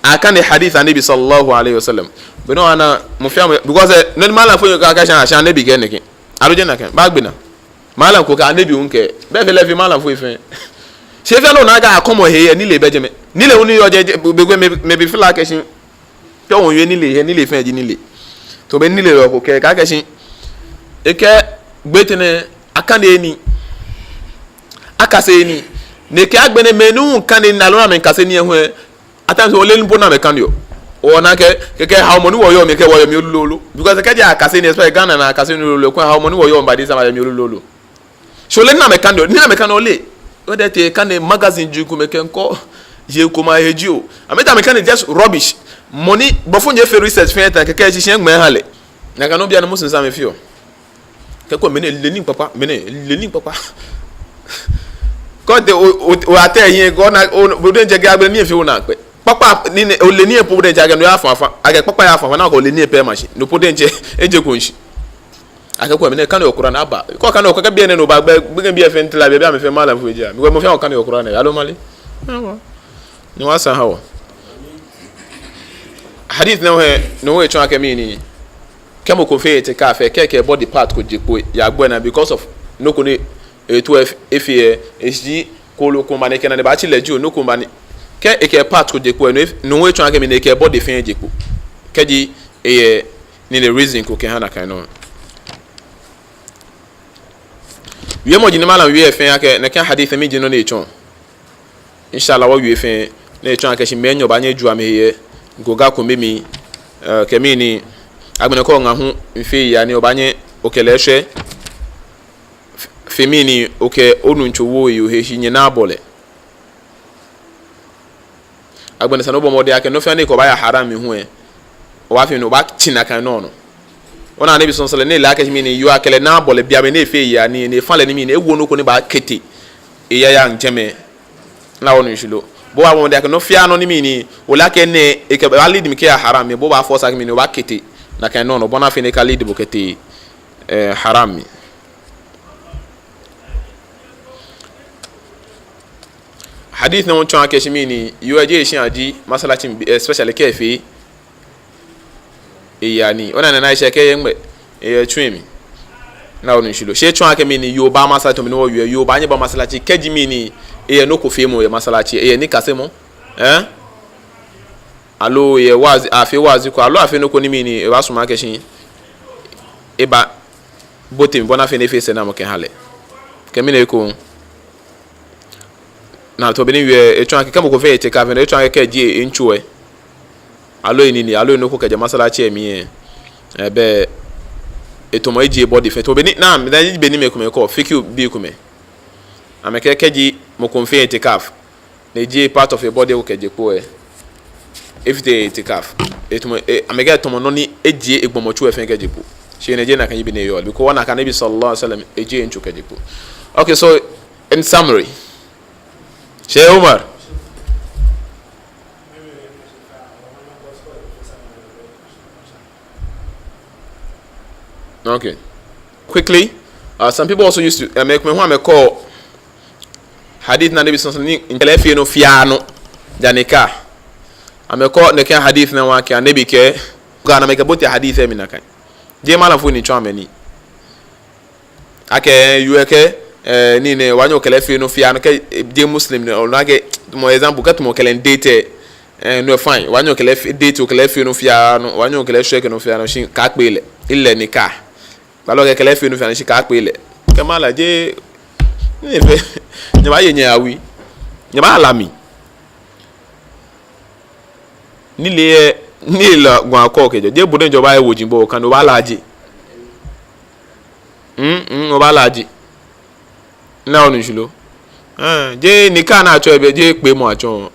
Akane hadith Annabi sallallahu alaihi wasallam. Beni wɔna mɔ fɛɛ mɔ, because, eh, nɔ ni malamfonyo kɛɛ akɛ shi, shi Annabi kɛɛ nɛkɛ. Aloo jeee nakai, baagbe naa. Malam ko kɛɛ Annabi hu kɛɛ. Bɛ fɛɛ lɛ fɛɛ malamfonyo fɛɛ. Shi fɛɛ lɛ ona akɛ akɔmɔ he yɛ nilee bɛ jɛmɛ. Nilee hu ni yɔɔ jɛi, jɛi, be, be, be, mɛi bi feel akɛ shi. Kɛ wɔwie nilee, he nilee fɛɛ ji nilee. Tamɔ bɔ ni nilee lɔ ko kɛɛ, kɛɛ akɛ shi. Ekɛɛ gbɛtɛnɛ, akane nii. Akase nii. Ni ekɛɛ agbɛnɛ mɛi ni hu kane nii aloo amɛkase nii hu lɛ, at times, oleee nii po ni amɛkaneɔ. Ona akɛ, kɛkɛ haomɔ ni wɔyɔɔ mli, kɛ wɔyɔɔ mli lolo. Because kɛji akase nii, especially Ghana ni akase nii lolo, kɛ haomɔ ni wɔyɔɔ mli ba this time, ayɔɔ mli lolo. Shi oleee nii amɛkaneɔ, nii amɛkaneɔ oleee. Whether te kane magazine jio komɛi kɛ ŋkɔ, yei komɛi ahe jio. Amɛta amɛkane just rubbish. Mɔ ni, before nyɛfee research fɛɛ ta, kɛkɛ eshishi ŋmɛɛ ha lɛ. Nakai nɔŋŋ bianɛ Muslims amɛfeɔ. Kɛ ko mɛnɛ le nii kpakpa, mɛnɛ le nii kpakpa. Kɛ otee, o, o, otee hiɛ, kɛ ona, o, bo diɛŋtsɛ kɛ agbɛnɛ nii efee onaa kpɛ. Kpakpa, nii nɛɛ, ole nii po bo diɛŋtsɛ akɛ no yɛ afã afã. Akɛ kpakpa yɛ afã afã, ni akɛ ole nii pɛ ma shi. No po diɛŋtsɛ, eje ko shi. Akɛ kwɛ mi nɛɛ, kane Quran aba. Kɛ okane, okane biɛ nɛɛ ni oba gbɛ, gbɛ biɛ fɛɛ ntila biɛ, biɛ amɛfɛɛ malam fo eja. Mi kwɛ mɔ fɛɛ okane Quran nɛɛ, aloo male. Awa. Ni wɔsa ha wɔ. Hadith nɛɛ hu, no hu etsɔɔ akɛ mɛni. Kɛ mɔ ko fee itikaf, kɛ ekɛ body part ko je kpo, yɛ agbo naa because of nɔ ko ni eto ef-, efee, eshi kooloo ko ma ni ekɛ naa ni baatsi lɛ jio, nɔ ko ma ni. Kɛ ekɛ part ko je kpo, no ef-, no hu etsɔɔ akɛ mɛni, ekɛ body fɛɛ je kpo. Kɛji eyɛ nii nɛɛ reason ko kɛha nakai nɔ. Wiemɔ ji ni malam wie fɛɛ akɛ, nɛkɛ hadith mli ji nɔ ni etsɔɔ. Inshallah, wɔwie fɛɛ, ni etsɔɔ akɛ shi mɛi enyɔ baanyɛ aju amɛhe yɛ goga kome mli, eh, kɛ mɛni, agbɛnɛ kɛ oŋa hu miifee yaa ni obaanyɛ okɛ lɛ eshwɛ, f-, fe mɛni, okɛ onuŋtsɔ wo ehe shi nyɛnaa bɔ lɛ. Agbɛnɛ esa ni obɔ mɔdɛŋ akɛ nɔ fɛɛ nɔ ni kɛ obaaya haram mli hu lɛ, obaafee mɛni, obaatsi nakai nɔ nɔ. Ona Annabi sallallahu alaihi wasallam, ni ele akɛ shi mɛni, yoo akɛ lɛ naa bɔ lɛ, bianɛ ni efee yaa nii, ni efã lɛ nii mɛni, ewo nɔ ko ni baakɛtee eyayaŋ jɛmɛ. Ona, onu shishi lo? Bo obaabɔ mɔdɛŋ akɛ nɔ fɛɛ nɔ ni mɛni, ole akɛ nɛɛ, ekɛ, ebaa lead mɔ kɛya haram mli, bo obaa force akɛ mɛni, obaakɛtee nakai nɔ nɔ, bɔ ni afee ni eka lead bo kɛtee, eh, haram mli. Hadith nɛɛ etsɔɔ akɛ shi mɛni, yoo lɛ jeee eshia ji masalaci mli, especially kɛ efee eyaa nii. Ona Nana Aisha kɛɛ eyɛ nɛgbɛ? Eyɛ tsu lɛ mli. Ona, onu shishi lo? Shi etsɔɔ akɛ mɛni, yoo baa masalaci, tamɔ bɔ ni wɔwie, yoo baanyɛ aba masalaci kɛji mɛni, eyɛ nɔ ko feemɔ yɛ masalaci, eyɛ nikasemɔ. Eh? Aloo eyɛ waazi, afee waazi ko, aloo afee nɔ ko ni mɛni, ebaasumɔ akɛ shi eba bote mli bɔ ni afee ni efee sɛɛnamɔ kɛha lɛ. Kɛ mɛni ekoŋŋ. Ona, tamɔ bɔ ni miwie, etsɔɔ akɛ kɛ mɔ ko fee itikaf, etsɔɔ akɛ kɛji eŋtsu lɛ, aloo enine, aloo enɔ ko kɛjɛ masalaci lɛ mli lɛ, ebɛ, etamɔ ejie body fɛɛ. Tamɔ bɔ ni, ona, mida ji bɔ ni mɛi komɛi kɛɔ, fiqh bii komɛi. Amɛkɛɛ kɛji mɔ ko fee itikaf, ni ejie part of ebody ko kɛje kpo lɛ, efite itikaf. Etamɔ, e, amɛkɛɛ etamɔ nɔ ni ejie egbɔmɔtso lɛ fɛɛ kɛje kpo. Shi no jeee nakai ji bɔ ni eyɔɔ, because wɔna akɛ Annabi sallallahu alaihi wasallam ejie eŋtsu kɛje kpo. Okay, so in summary, Sheikh Umar. Okay. Quickly, uh, some people also used to, uh, mɛi, mɛi hu amɛkɛɔ hadith ni Annabi sallallahu alaihi wasallam ni ŋkɛ lɛ feee nɔ fɛɛ nɔ, ja nikah. Amɛkɛɔ nɛkɛ hadith nɛɛ wa akɛ Annabi kɛɛ, kɛ ona amɛkɛbote hadith lɛ mli nakai. Jeee malamfoi ni tsɔɔ amɛ nii. Akɛ, yoo lɛ kɛɛ, eh, nii nɛɛ, obaanyɛ okɛ lɛ afee nɔ fɛɛ nɔ, kɛ, eh, jeee Muslim ni, ona akɛ, tamɔ example, kɛ tamɔ okɛ lɛ miidate, eh, no fine, obaanyɛ okɛ lɛ afe-, date, okɛ lɛ afee nɔ fɛɛ nɔ, obaanyɛ okɛ lɛ ashwɛ kɛ nɔ fɛɛ nɔ, shi kaakpee lɛ, illa nikah. Gbalɔ kɛɛ okɛ lɛ afee nɔ fɛɛ nɔ, shi kaakpee lɛ. Kɛ malam jeee, nii fɛɛ, nyɛbaaye nyɛyawie, nyɛbaala mli. Nilee, nilee gɔŋ akɔ kɛjɛ. Jeee bo diɛŋtsɛ obaaye woji bo, kɛ no obaala aje. Mm, mm, obaala aje. Ona, onu shishi lo? Eh, jeee nikah ni atsɔɔ lɛ bɛ, jeee kpeemɔ atsɔɔ.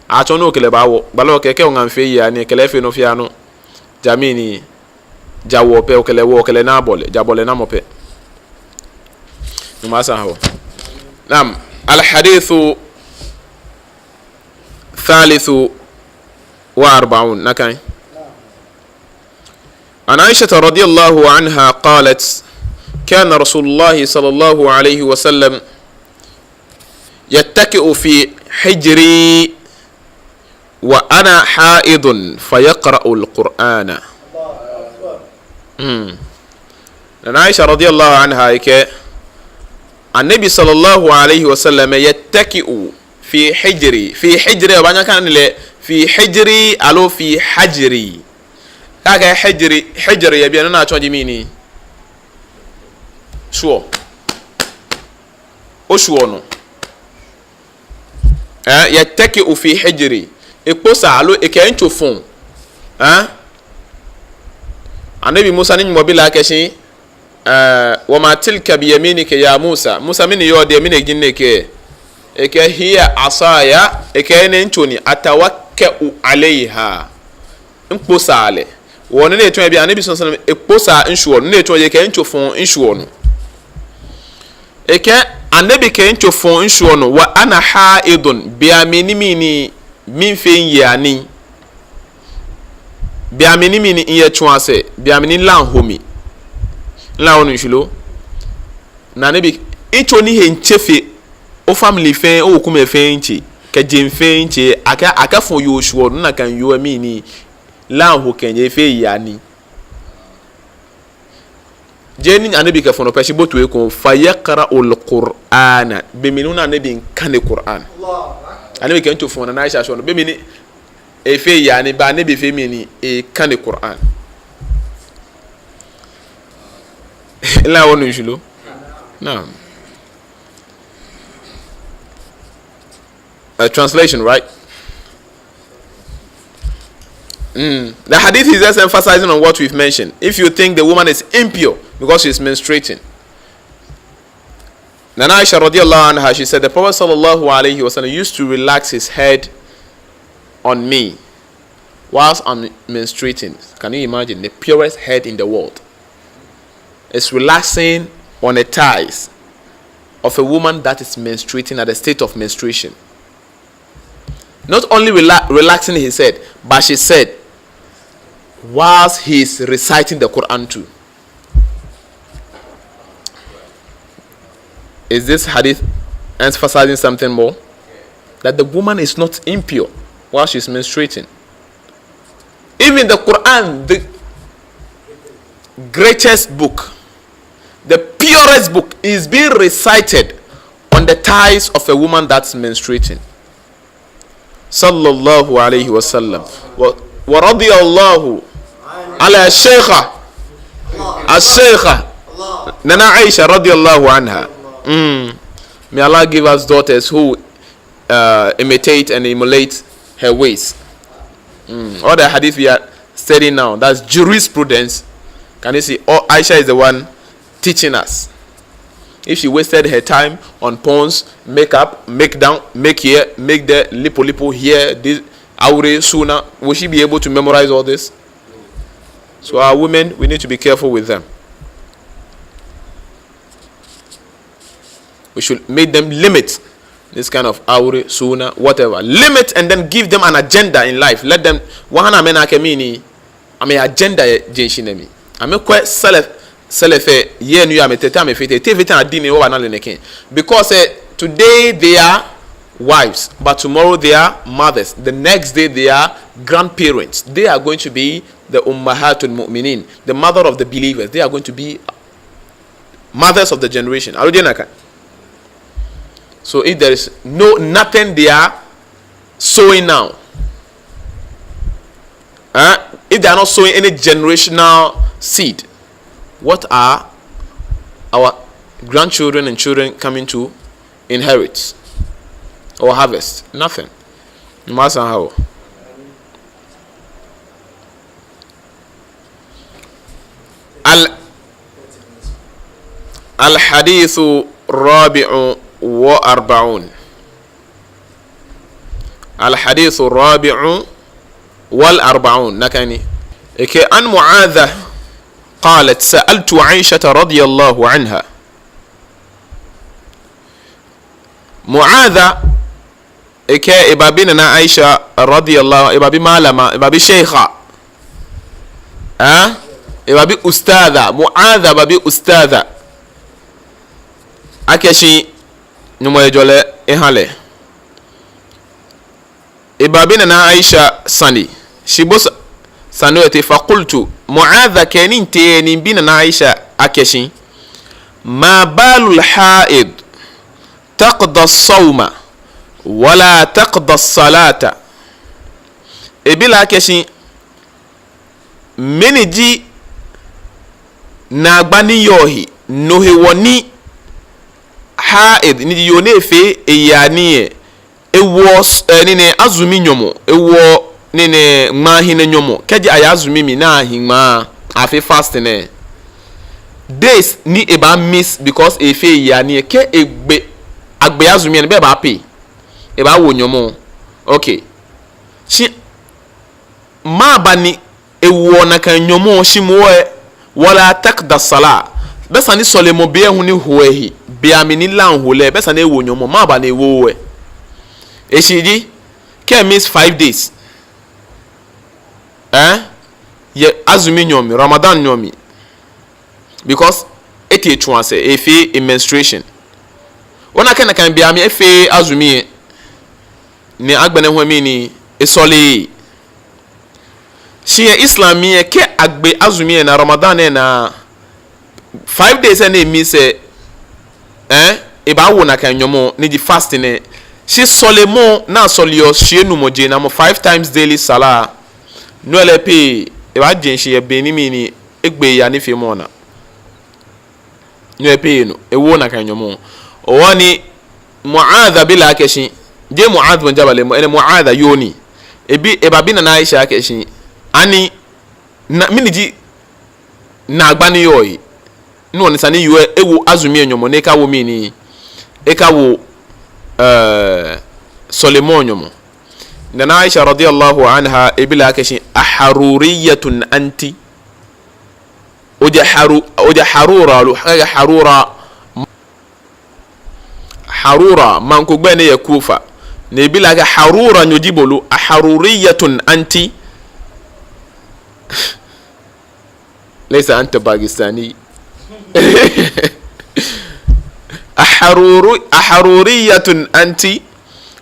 Atsɔɔ ni okɛ lɛ baawɔ. Gbalɔ kɛɛ kɛ oŋa miifee yaa nii, okɛ lɛ afee nɔ fɛɛ nɔ. Ja mɛni, ja wɔ pɛ, okɛ lɛ wɔ, okɛ lɛ naa bɔlɛ, ja bɔlɛnamɔ pɛ. Nyɔŋmɔ asa aha wɔ. Naam, al-hadithu thalithu wa arba'un, nakai. عن عائشة رضي الله عنها قالت: كان رسول الله صلى الله عليه وسلم يتكئ في حجري وأنا حائض فيقرأ القرآن. Hmm. Nana Aisha radiyallahu anha ekɛɛ, Annabi sallallahu alaihi wasallam yattaki'u fi hijri. Fi hijri, obaanyɛ okane lɛ fi hijri aloo fi hajri. Kɛ akɛɛ hijri, hijri yɛ biɛ nɔ ni atsɔɔ ji mɛni? Shwuɔ. Oshwuɔ nɔ. Eh, yattaki'u fi hijri. Ekpo saa aloo ekɛ ntso fɔɔ. Eh? Annabi Musa ni Nyɔŋmɔ bi lɛ akɛ shi, eh, wa ma tilka biyaminika ya Musa. Musa, mɛni yɔɔ odɛŋ, mɛni ji nɛkɛ? Ekɛɛ hiya asaya, ekɛɛ enɛ ntso ni, atawakka'u alayha. Mikpo saa lɛ. Wɔ nɔ ni etsɔɔ yɛ biɛ, Annabi sallallahu alaihi wasallam ekpo saa eshwuɔ nɔ, nɔ ni etsɔɔ ji ekɛ ntso fɔɔ eshwuɔ nɔ. Ekɛɛ Annabi kɛɛ, mitsofɔɔ mishwuɔ nɔ, wa ana haidun, be mli ni mini, miifee miyianii. Be mli ni mini, miyɛ tsuasɛɛ, be mli ni la miiho mi. Mile onu shishi lo? Ni Annabi, mitsɔ ni he miitse fe, o family fɛɛ, owekumɛi fɛɛ miitse, kɛ jeŋ fɛɛ miitse, akɛ, akɛfɔ yoo shwuɔ nɔ, nakai yoo lɛ mini, la miiho kɛmiifee miyianii. Jeee ni Annabi kɛfɔ nɔ pɛ shi bo toi ekoŋŋ, fa yaqra'ul Qur'ana. Be mli ni Annabi miikane Qur'an. Annabi kɛɛ mitsofɔɔ Nana Aisha shwuɔ nɔ. Be mli ni efee miyianii, be Annabi fee mini, ekane Qur'an. Mile onu shishi lo? Naam. A translation, right? Mm. The hadith is just emphasizing on what we've mentioned. If you think the woman is impure because she's menstruating, Nana Aisha radiallahu anha, she said, the Prophet sallallahu alaihi wasallam used to relax his head on me whilst I'm menstruating. Can you imagine? The purest head in the world is relaxing on the thighs of a woman that is menstruating, at the state of menstruation. Not only rela-, relaxing, he said, but she said, whilst he is reciting the Quran too. Is this hadith emphasizing something more? That the woman is not impure while she is menstruating. Even the Quran, the greatest book, the purest book, is being recited on the thighs of a woman that's menstruating. Sallallahu alayhi wa sallam. Wa, wa radiyallahu ala shaykha, al-shaykha, Nana Aisha radiyallahu anha. Mm. May Allah give us daughters who, uh, imitate and emulate her ways. Mm. All the hadith we are studying now, that's jurisprudence. Can you see? Oh, Aisha is the one teaching us. If she wasted her time on pons, makeup, make down, make here, make there, lipo lipo here, this, aure, suna, will she be able to memorize all this? So our women, we need to be careful with them. We should make them limit this kind of aure, suna, whatever. Limit and then give them an agenda in life. Let them, wahana mena ke mini, amɛ agenda yɛ jeŋ shishi nɛɛ mli. Amɛkwɛ sɛlɛ, sɛlɛ fɛɛ, yɛ nu yɛ amɛtee, amɛfite, te fite adini wɔbaana lɛ nɛkɛ. Because, eh, today they are wives, but tomorrow they are mothers. The next day they are grandparents. They are going to be the Ummahatul Mu'minin, the mother of the believers. They are going to be mothers of the generation. Aloo jeee nakai? So if there is no, nothing they are sowing now, eh, if they are not sowing any generational seed, what are our grandchildren and children coming to inherit or harvest? Nothing. Masa how? Al-, الحديث الرابع والأربعون. الحديث الرابع والأربعون. Nakai ni. Ekɛɛ, عن معاذة قالت سألت عائشة رضي الله عنها. Mu'adha, ekɛɛ ebabi Nana Aisha radiyallahu, ebabi malama, ebabi sheikha. Eh? Ebabi ustadha, Mu'adha babi ustadha. Akɛshi Nyɔŋmɔ ajɔlɛ aha lɛ. Ebabi Nana Aisha sane. Shi bo sa-, sane lɛ etee, فقلت, Mu'adha kɛɛ ni mitee ni mibi Nana Aisha akɛshi, ما بال الحائض تقضي الصوم ولا تقضي الصلاة. Ebi lɛ akɛshi, mɛni ji naagba ni yɔɔ he, no hewɔ ni haid, ni ji yoo ni efee eyianii lɛ, ewoɔ s-, eh, nii nɛɛ azumi nyɔmɔ, ewoɔ nii nɛɛ ŋmaahiɛ nyɔmɔ, kɛji aya azumi mli ni ahi ŋmaa, afee fasting lɛ. Days ni ebaa miss because efee eyianii lɛ, kɛ egbe, agbe azumi lɛ, ni ebaa pay, ebaawo nyɔmɔ. Okay. Shi mɛɛba ni ewoɔ nakai nyɔmɔ shi moŋ lɛ, ولا تقضي الصلاة. Bɛ esa ni sɔlemɔ be lɛ hu ni ho ehe, be mli ni la hu lɛ, bɛ esa ni ewo nyɔmɔ, mɛɛba ni ewooo lɛ? Eshishi ji, kɛ e-miss five days, eh, yɛ azumi nyɔɔŋ mli, Ramadan nyɔɔŋ mli, because etee etsu asɛɛ, efee e-menstruation. Ona akɛ nakai be mli efeee azumi lɛ, ni agbɛnɛ hu mli ni esɔleee. Shi yɛ Islam mli lɛ, kɛ agbe azumi lɛ naa, Ramadan lɛ naa, five days lɛ ni e-miss lɛ, eh, ebaawo nakai nyɔmɔ ni ji fasting lɛ. Shi sɔlemɔ ni asɔleɔ shii enumɔ jenamɔ, five times daily salah, no lɛ pɛ, ebaaje shishi yɛ be ni mli ni egbe eya nifeemɔ naa. No lɛ pɛ no, ewooo nakai nyɔmɔ. Hewɔ ni Mu'adh bi lɛ akɛ shi, jeee Mu'adh bin Jabal lɛ, mɔ, enɛ Mu'adh yoo ni. Ebi, ebabi Nana Aisha akɛ shi, ani, na, mɛni ji naagba ni yɔɔ he? No hewɔ ni esa ni yoo lɛ ewo azumi lɛ nyɔmɔ, ni ekawo mɛni, ekawo, eh, sɔlemɔ nyɔmɔ. Nana Aisha radiyallahu anha ebi lɛ akɛ shi, "Aharuriyyatun anti?" Ojɛ haru-, ojɛ harura lo, akɛ harura, harura, maŋ ko gbɛi ni yɔɔ Kufa. Ni ebi lɛ akɛ, "Harura nyo ji bo lo, aharuriyyatun anti?" Laysa anta Pakistani. Aharuru-, aharuriyyatun anti?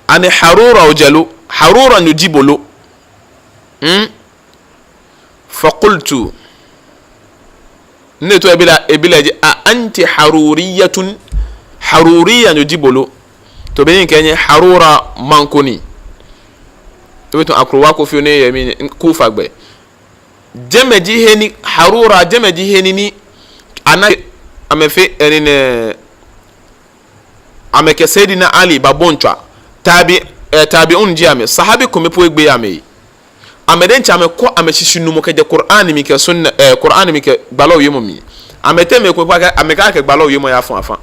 Ani harura ojɛ lo? Harura nyo ji bo lo? Hmm? Faqultu. Ni etoo ebi lɛ, ebi lɛ ji, "A anti haruriyyatun?" Haruriya nyo ji bo lo? To be ni mikɛɛ nyɛ harura maŋ ko ni. Ebi tun akrowa ko fioo ni yɔɔ mli, Kufa gbɛ. Jɛmɛ ji he ni, harura, jɛmɛ ji he ni ni ana, amɛfee, enɛ nɛɛ, amɛkɛ Sayyidina Ali babɔ ntswa. Tabi, eh, tabi'un ji amɛ. Sahabi kome po egbeee amɛhe. Amɛ diɛŋtsɛ amɛkɔ amɛshishinumɔ kɛjɛ Qur'an mli kɛ sunna, eh, Qur'an mli kɛ gbalɔ wiemɔ mli. Amɛteŋ mɛi komɛi po akɛ, amɛkɛɛ akɛ gbalɔ wiemɔ yafo afã.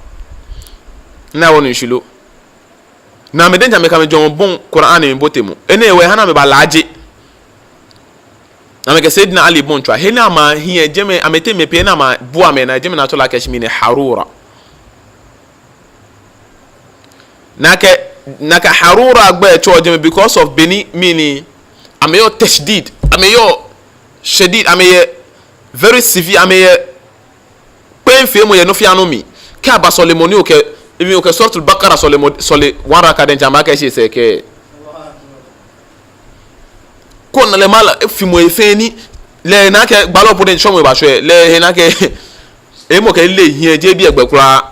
Ni awo nu shishi lo. Ni amɛ diɛŋtsɛ amɛkɛ amɛjwɛŋmɔ bɔi Qur'an mli botemɔ. Enɛ hewɔ eha ni amɛbalaaje. Amɛkɛ Sayyidina Ali bɔ ntswa. He ni amɛhiɛ jɛmɛ, amɛteŋ mɛi pii ni amɛbu amɛnaa jɛmɛ ni atsɛɔ lɛ akɛ shi mɛni, harura. Nakai, nakai harura gbɛi tsɔɔ jɛmɛ because of bɔ ni mɛni, amɛyɔɔ tashdid, amɛyɔɔ shadid, amɛyɛ very severe, amɛyɛ kpɛŋfeemɔ yɛ nɔ fɛɛ nɔ mli. Kɛ aba sɔlemɔ ni okɛ, even okɛ Suratul Baqara sɔlemɔ, sɔle one raka diɛŋtsɛ amɛbaakɛɛ shi esɛɛ kɛɛ. Kɛ ona lɛ mala, efimɔ efee nii, lɛ ena akɛ gbalɔ po diɛŋtsɛ mɔ ebashwɛ, lɛ ena akɛ, emɔ kɛ lɛ hiɛ jeee biɛ gbɛ kwraa.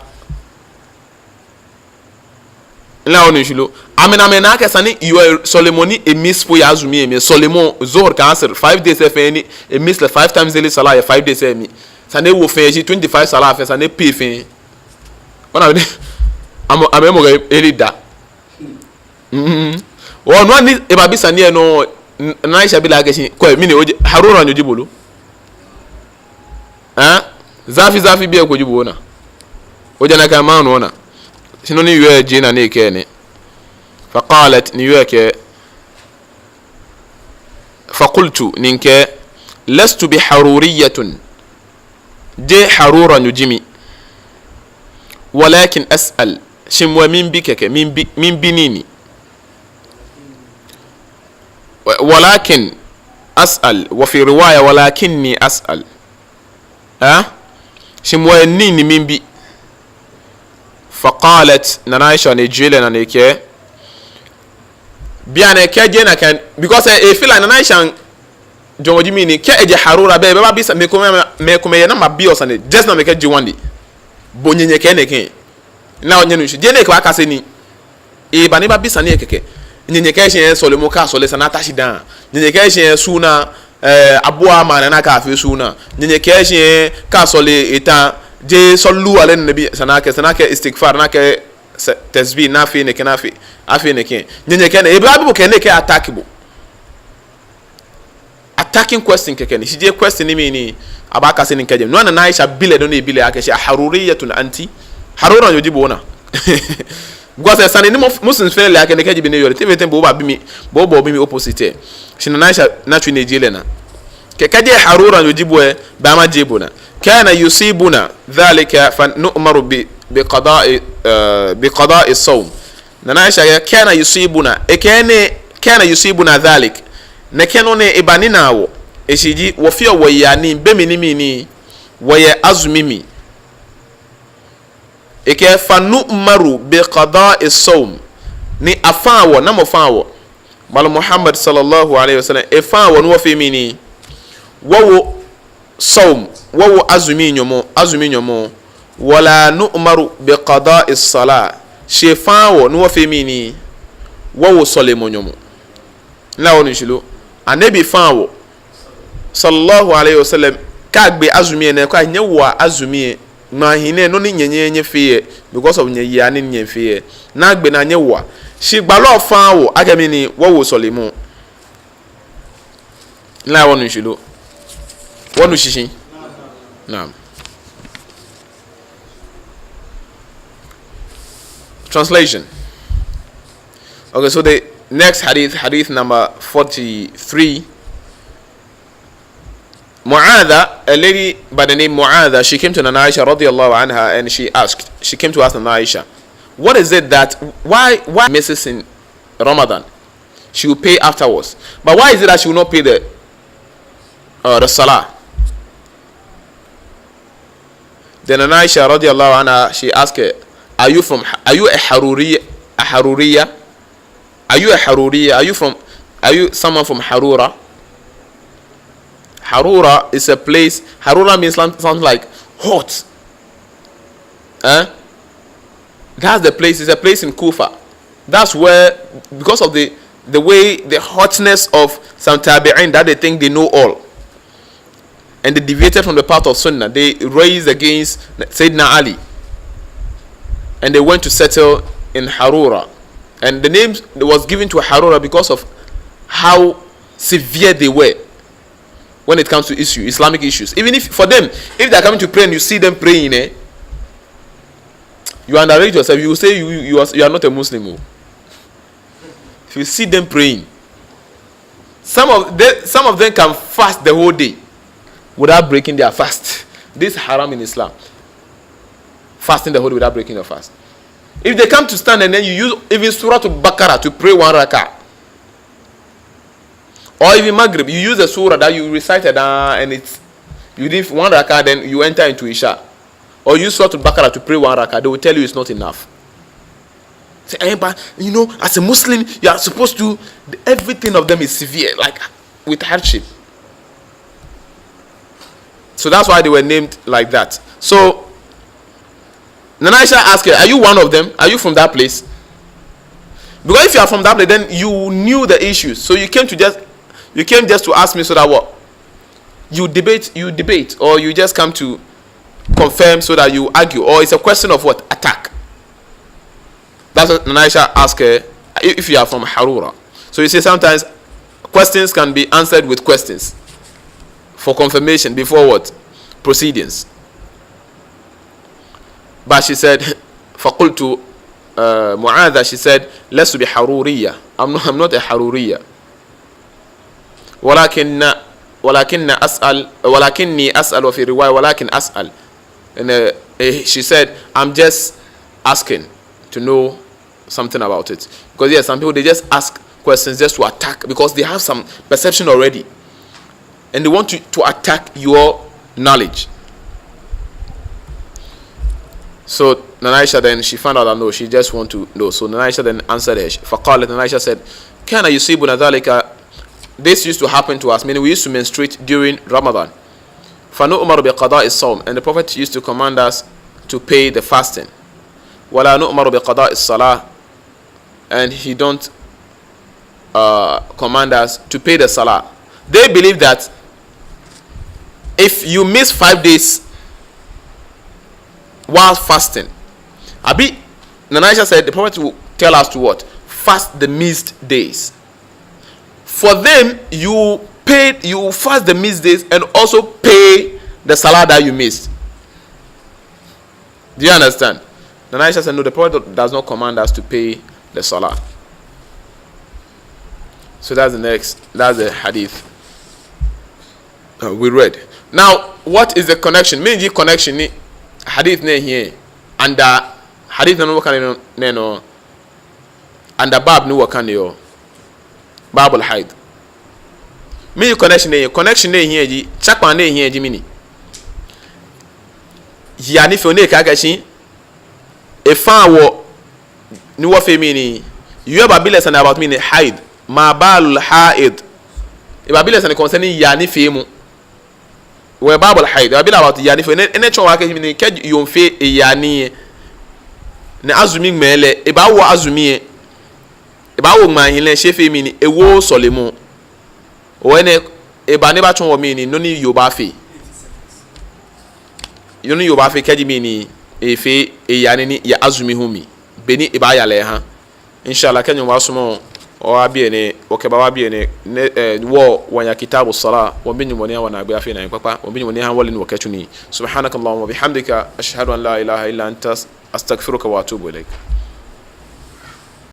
Ni awo nu shishi lo. Amɛnaa amɛnaa akɛ esa ni yoo lɛ sɔlemɔ ni e-miss po yɛ azumi lɛ mli, sɔlemɔ Zuhr kɛ Asr, five days lɛ fɛɛ ni e-miss lɛ five times daily salah yɛ five days lɛ mli. Esa ni ewo fɛɛ, eji twenty-five salah fɛɛ, esa ni e-pay fɛɛ. Ona, amɛ, amɛ mɔ kɛ eli da. Mm. Hewɔ nɔ ni ebabi sane lɛ nɔ, N-, Nana Aisha bi lɛ akɛ shi, kwɛ, mɛni, ojɛ, harura nyo ji bo lo? Hɛɛ? Zafi zafi biɛ ko ji bo, ona. Ojɛ nakai maŋ nɔ, ona. Shi nɔ ni yoo lɛ jie naa ni ekɛɛ nɛ. Faqalat, ni yoo lɛ kɛɛ, faqultu, ni mikɛɛ, lastu bi haruriyyatin. Jeee harura nyo ji mi. Walakin as'al. Shi moŋ miibi kɛkɛ, miibi, miibi nii ni. Wa-, walakin as'al. Wa fi riwaya, walakinni as'al. Ha? Shi moŋ nii ni miibi. Faqalat, Nana Aisha ni ejie lɛ naa ni ekɛɛ, bianɛ kɛ jeee nakai, because, eh, e-feel like Nana Aisha jwɛŋmɔ ji mɛni, kɛ ejɛ harura, bɛ, ebaabi sa-, mɛi komɛi, mɛi komɛi yɛ ni amɛbabiɔ sane, just ni amɛkɛjie one day. Bo nyɛ nyɛkɛɛ nɛkɛ. Ni awo nyɛnu shishi. Jeee ni ekɛbaakase nii. Eba ni ebabi sane lɛ kɛkɛ. Nyɛ nyɛkɛɛ shi sɔlemɔ kɛ asɔle esa ni ata shi dã. Nyɛ nyɛkɛɛ shi sunna, eh, abuaa maŋ naa ni akafee sunna. Nyɛ nyɛkɛɛ shi kɛ asɔle eta, jeee sallu ala nabi, esa ni akɛ, esa ni akɛ istighfar, ni akɛ se-, tasbih, ni afee nɛkɛ, ni afee, afee nɛkɛ. Nyɛ nyɛkɛɛ nɛ, ebaabi bo kɛ nɛkɛ attack bo. Attacking question kɛkɛ ni. Shi jeee question ni mɛni, abaakase nii kɛjɛ. No hewɔ ni Nana Aisha bi lɛ dɔŋŋ ni ebi lɛ akɛ shi, aharuriyyatun anti? Harura nyo ji bo, ona. Because sane ni Mus-, Muslims fɛɛ le akɛ nɛkɛ ji bɔ ni eyɔɔ lɛ. Te be tɛŋŋ bo obaabi mi, bo, bo obi mi opposite lɛ. Shi Nana Aisha na tsui ni ejie lɛ naa. Kɛ, kɛji harura nyo ji bo lɛ, bɛ amajie bo naa. Kana yusibuna dhalika fa nu'maru bi, bi qada'i, eh, bi qada'i sawm. Nana Aisha kɛɛ, kana yusibuna, ekɛɛ nɛɛ, kana yusibuna dhalik. Nɛkɛ nɔ nɛɛ eba nina wɔ. Eshishi ji, wɔfeɔ wɔyaa nii, be mli ni mli ni, wɔyɛ azumi mli. Ekɛɛ fa nu'maru bi qada'i sawm. Ni afaa wɔ, namɔ faa wɔ? Malam Muhammad sallallahu alaihi wasallam, efaa wɔ ni wɔfee mli ni, wɔwo sawm, wɔwo azumi nyɔmɔ, azumi nyɔmɔ. Wala nu'maru bi qada'i salah. Shi efaa wɔ ni wɔfee mli ni, wɔwo sɔlemɔ nyɔmɔ. Nla wɔnu shishi lo? Annabi faa wɔ, sallallahu alaihi wasallam, kɛ agbe azumi lɛ nɛɛ, kɛ nyɛwoa azumi lɛ, ŋmaa hii nɛɛ, nɔ ni nyɛ, nyɛ, nyɛfee lɛ, because of nyɛyaa nii ni nyɛfee lɛ, ni agbe naa nyɛwoa. Shi gbalɔ faa wɔ akɛ mli ni wɔwo sɔlemɔ. Nla wɔnu shishi lo? Wɔnu shishi? Naam. Translation. Okay, so the next hadith, hadith number forty-three. Mu'adha, a lady by the name Mu'adha, she came to Nana Aisha radiyallahu anha and she asked, she came to ask Nana Aisha, what is it that, why, why misses in Ramadan? She will pay afterwards. But why is it that she will not pay the, uh, the salah? Then Nana Aisha radiyallahu anha, she asked her, are you from, are you a Haruri, a Haruriya? Are you a Haruriya? Are you from, are you someone from Harura? Harura is a place, Harura means some-, something like hot. Eh? That's the place, it's a place in Kufa. That's where, because of the, the way, the hotness of some tabi'in that they think they know all. And they deviated from the path of Sunnah. They raised against Sayyidina Ali. And they went to settle in Harura. And the name was given to Harura because of how severe they were when it comes to issue, Islamic issues. Even if, for them, if they are coming to pray and you see them praying, eh, you underrate yourself. You will say you, you are, you are not a Muslim. Oh. If you see them praying, some of the, some of them can fast the whole day without breaking their fast. This is haram in Islam. Fasting the whole day without breaking your fast. If they come to stand and then you use even Surah Al-Baqarah to pray one rakah, or even Maghrib, you use the surah that you recited, uh, and it's, you did one rakah, then you enter into Isha. Or you use Surah Al-Baqarah to pray one rakah, they will tell you it's not enough. Say, eh, but, you know, as a Muslim, you are supposed to, everything of them is severe, like, with hardship. So that's why they were named like that. So, Nana Aisha asked her, are you one of them? Are you from that place? Because if you are from that place, then you knew the issues. So you came to just, you came just to ask me so that what? You debate, you debate, or you just come to confirm so that you argue, or it's a question of what? Attack. That's what Nana Aisha asked her, if you are from Harura. So you see, sometimes questions can be answered with questions for confirmation before what? Proceedings. But she said, فقلت, uh, Mu'adha, she said, لست بحرورية. I'm not, I'm not a Haruriya. ولكن، ولكن أسأل، ولكني أسأل, وفي رواية ولكن أسأل. And, uh, eh, she said, I'm just asking to know something about it. Because yes, some people, they just ask questions just to attack because they have some perception already. And they want to, to attack your knowledge. So Nana Aisha then, she found out that no, she just want to know. So Nana Aisha then answered her. فقالت, Nana Aisha said, كان يصيبنا ذلك. This used to happen to us, meaning we used to menstruate during Ramadan. فنؤمر بقضاء الصوم, and the Prophet used to command us to pay the fasting. ولا نؤمر بقضاء الصلاة, and he don't, uh, command us to pay the salah. They believe that if you miss five days while fasting, abi, Nana Aisha said the Prophet will tell us to what? Fast the missed days. For them, you pay, you fast the missed days and also pay the salah that you missed. Do you understand? Nana Aisha said, no, the Prophet does not command us to pay the salah. So that's the next, that's the hadith. Uh, we read. Now, what is the connection? Mɛni ji connection ni hadith nɛɛ hiɛ, and, uh, hadith nɛɛ ni wɔkaneɔ nɛɛ nɔ, and the bab ni wɔkaneɔ, babul haid. Mɛni connection nɛɛ hiɛ? Connection nɛɛ hiɛ ji, tsakpaa nɛɛ hiɛ ji mɛni? Yaa nifeemɔ nɛɛ kɛkɛ shi efa wɔ ni wɔfee mɛni? Yoo lɛ babi lɛ sane about mɛni? Haid. Ma balul haid. Ebabi lɛ sane concerning yaa nifeemɔ. Wɔ babul haid, ebabi lɛ about yaa nifeemɔ. Enɛ, enɛ tsɔɔ wɔ akɛ mɛni? Kɛ yoo fee eyaa nii lɛ, ni azumi ŋmɛɛ lɛ, ebaawo azumi lɛ, ebaawo ŋmaahiɛ lɛ, shi efeee mɛni? Ewooo sɔlemɔ. Hewɔ enɛ, eba ni ebatsɔɔ wɔ mɛni? Nɔ ni yoo baafee. Nɔ ni yoo baafee kɛji mɛni? Efee eyaa nii ni yɛ azumi hu mli, beni ebaaya lɛ eha. Inshallah, kɛ Nyɔŋmɔ sumɔ, wɔbaabi enɛ, wɔkɛbaabi enɛ, nɛ, eh, wɔ, wɔya kitabu salah, wɔbi Nyɔŋmɔ ni eha wɔ naagbee afee naagbee kpakpa, wɔbi Nyɔŋmɔ ni eha wɔle ni wɔkɛtsu nii. Subhanakallahumma wa bihamdika, ashhadu an la ilaha illa anta, astaghfiruka wa atubu ilaik.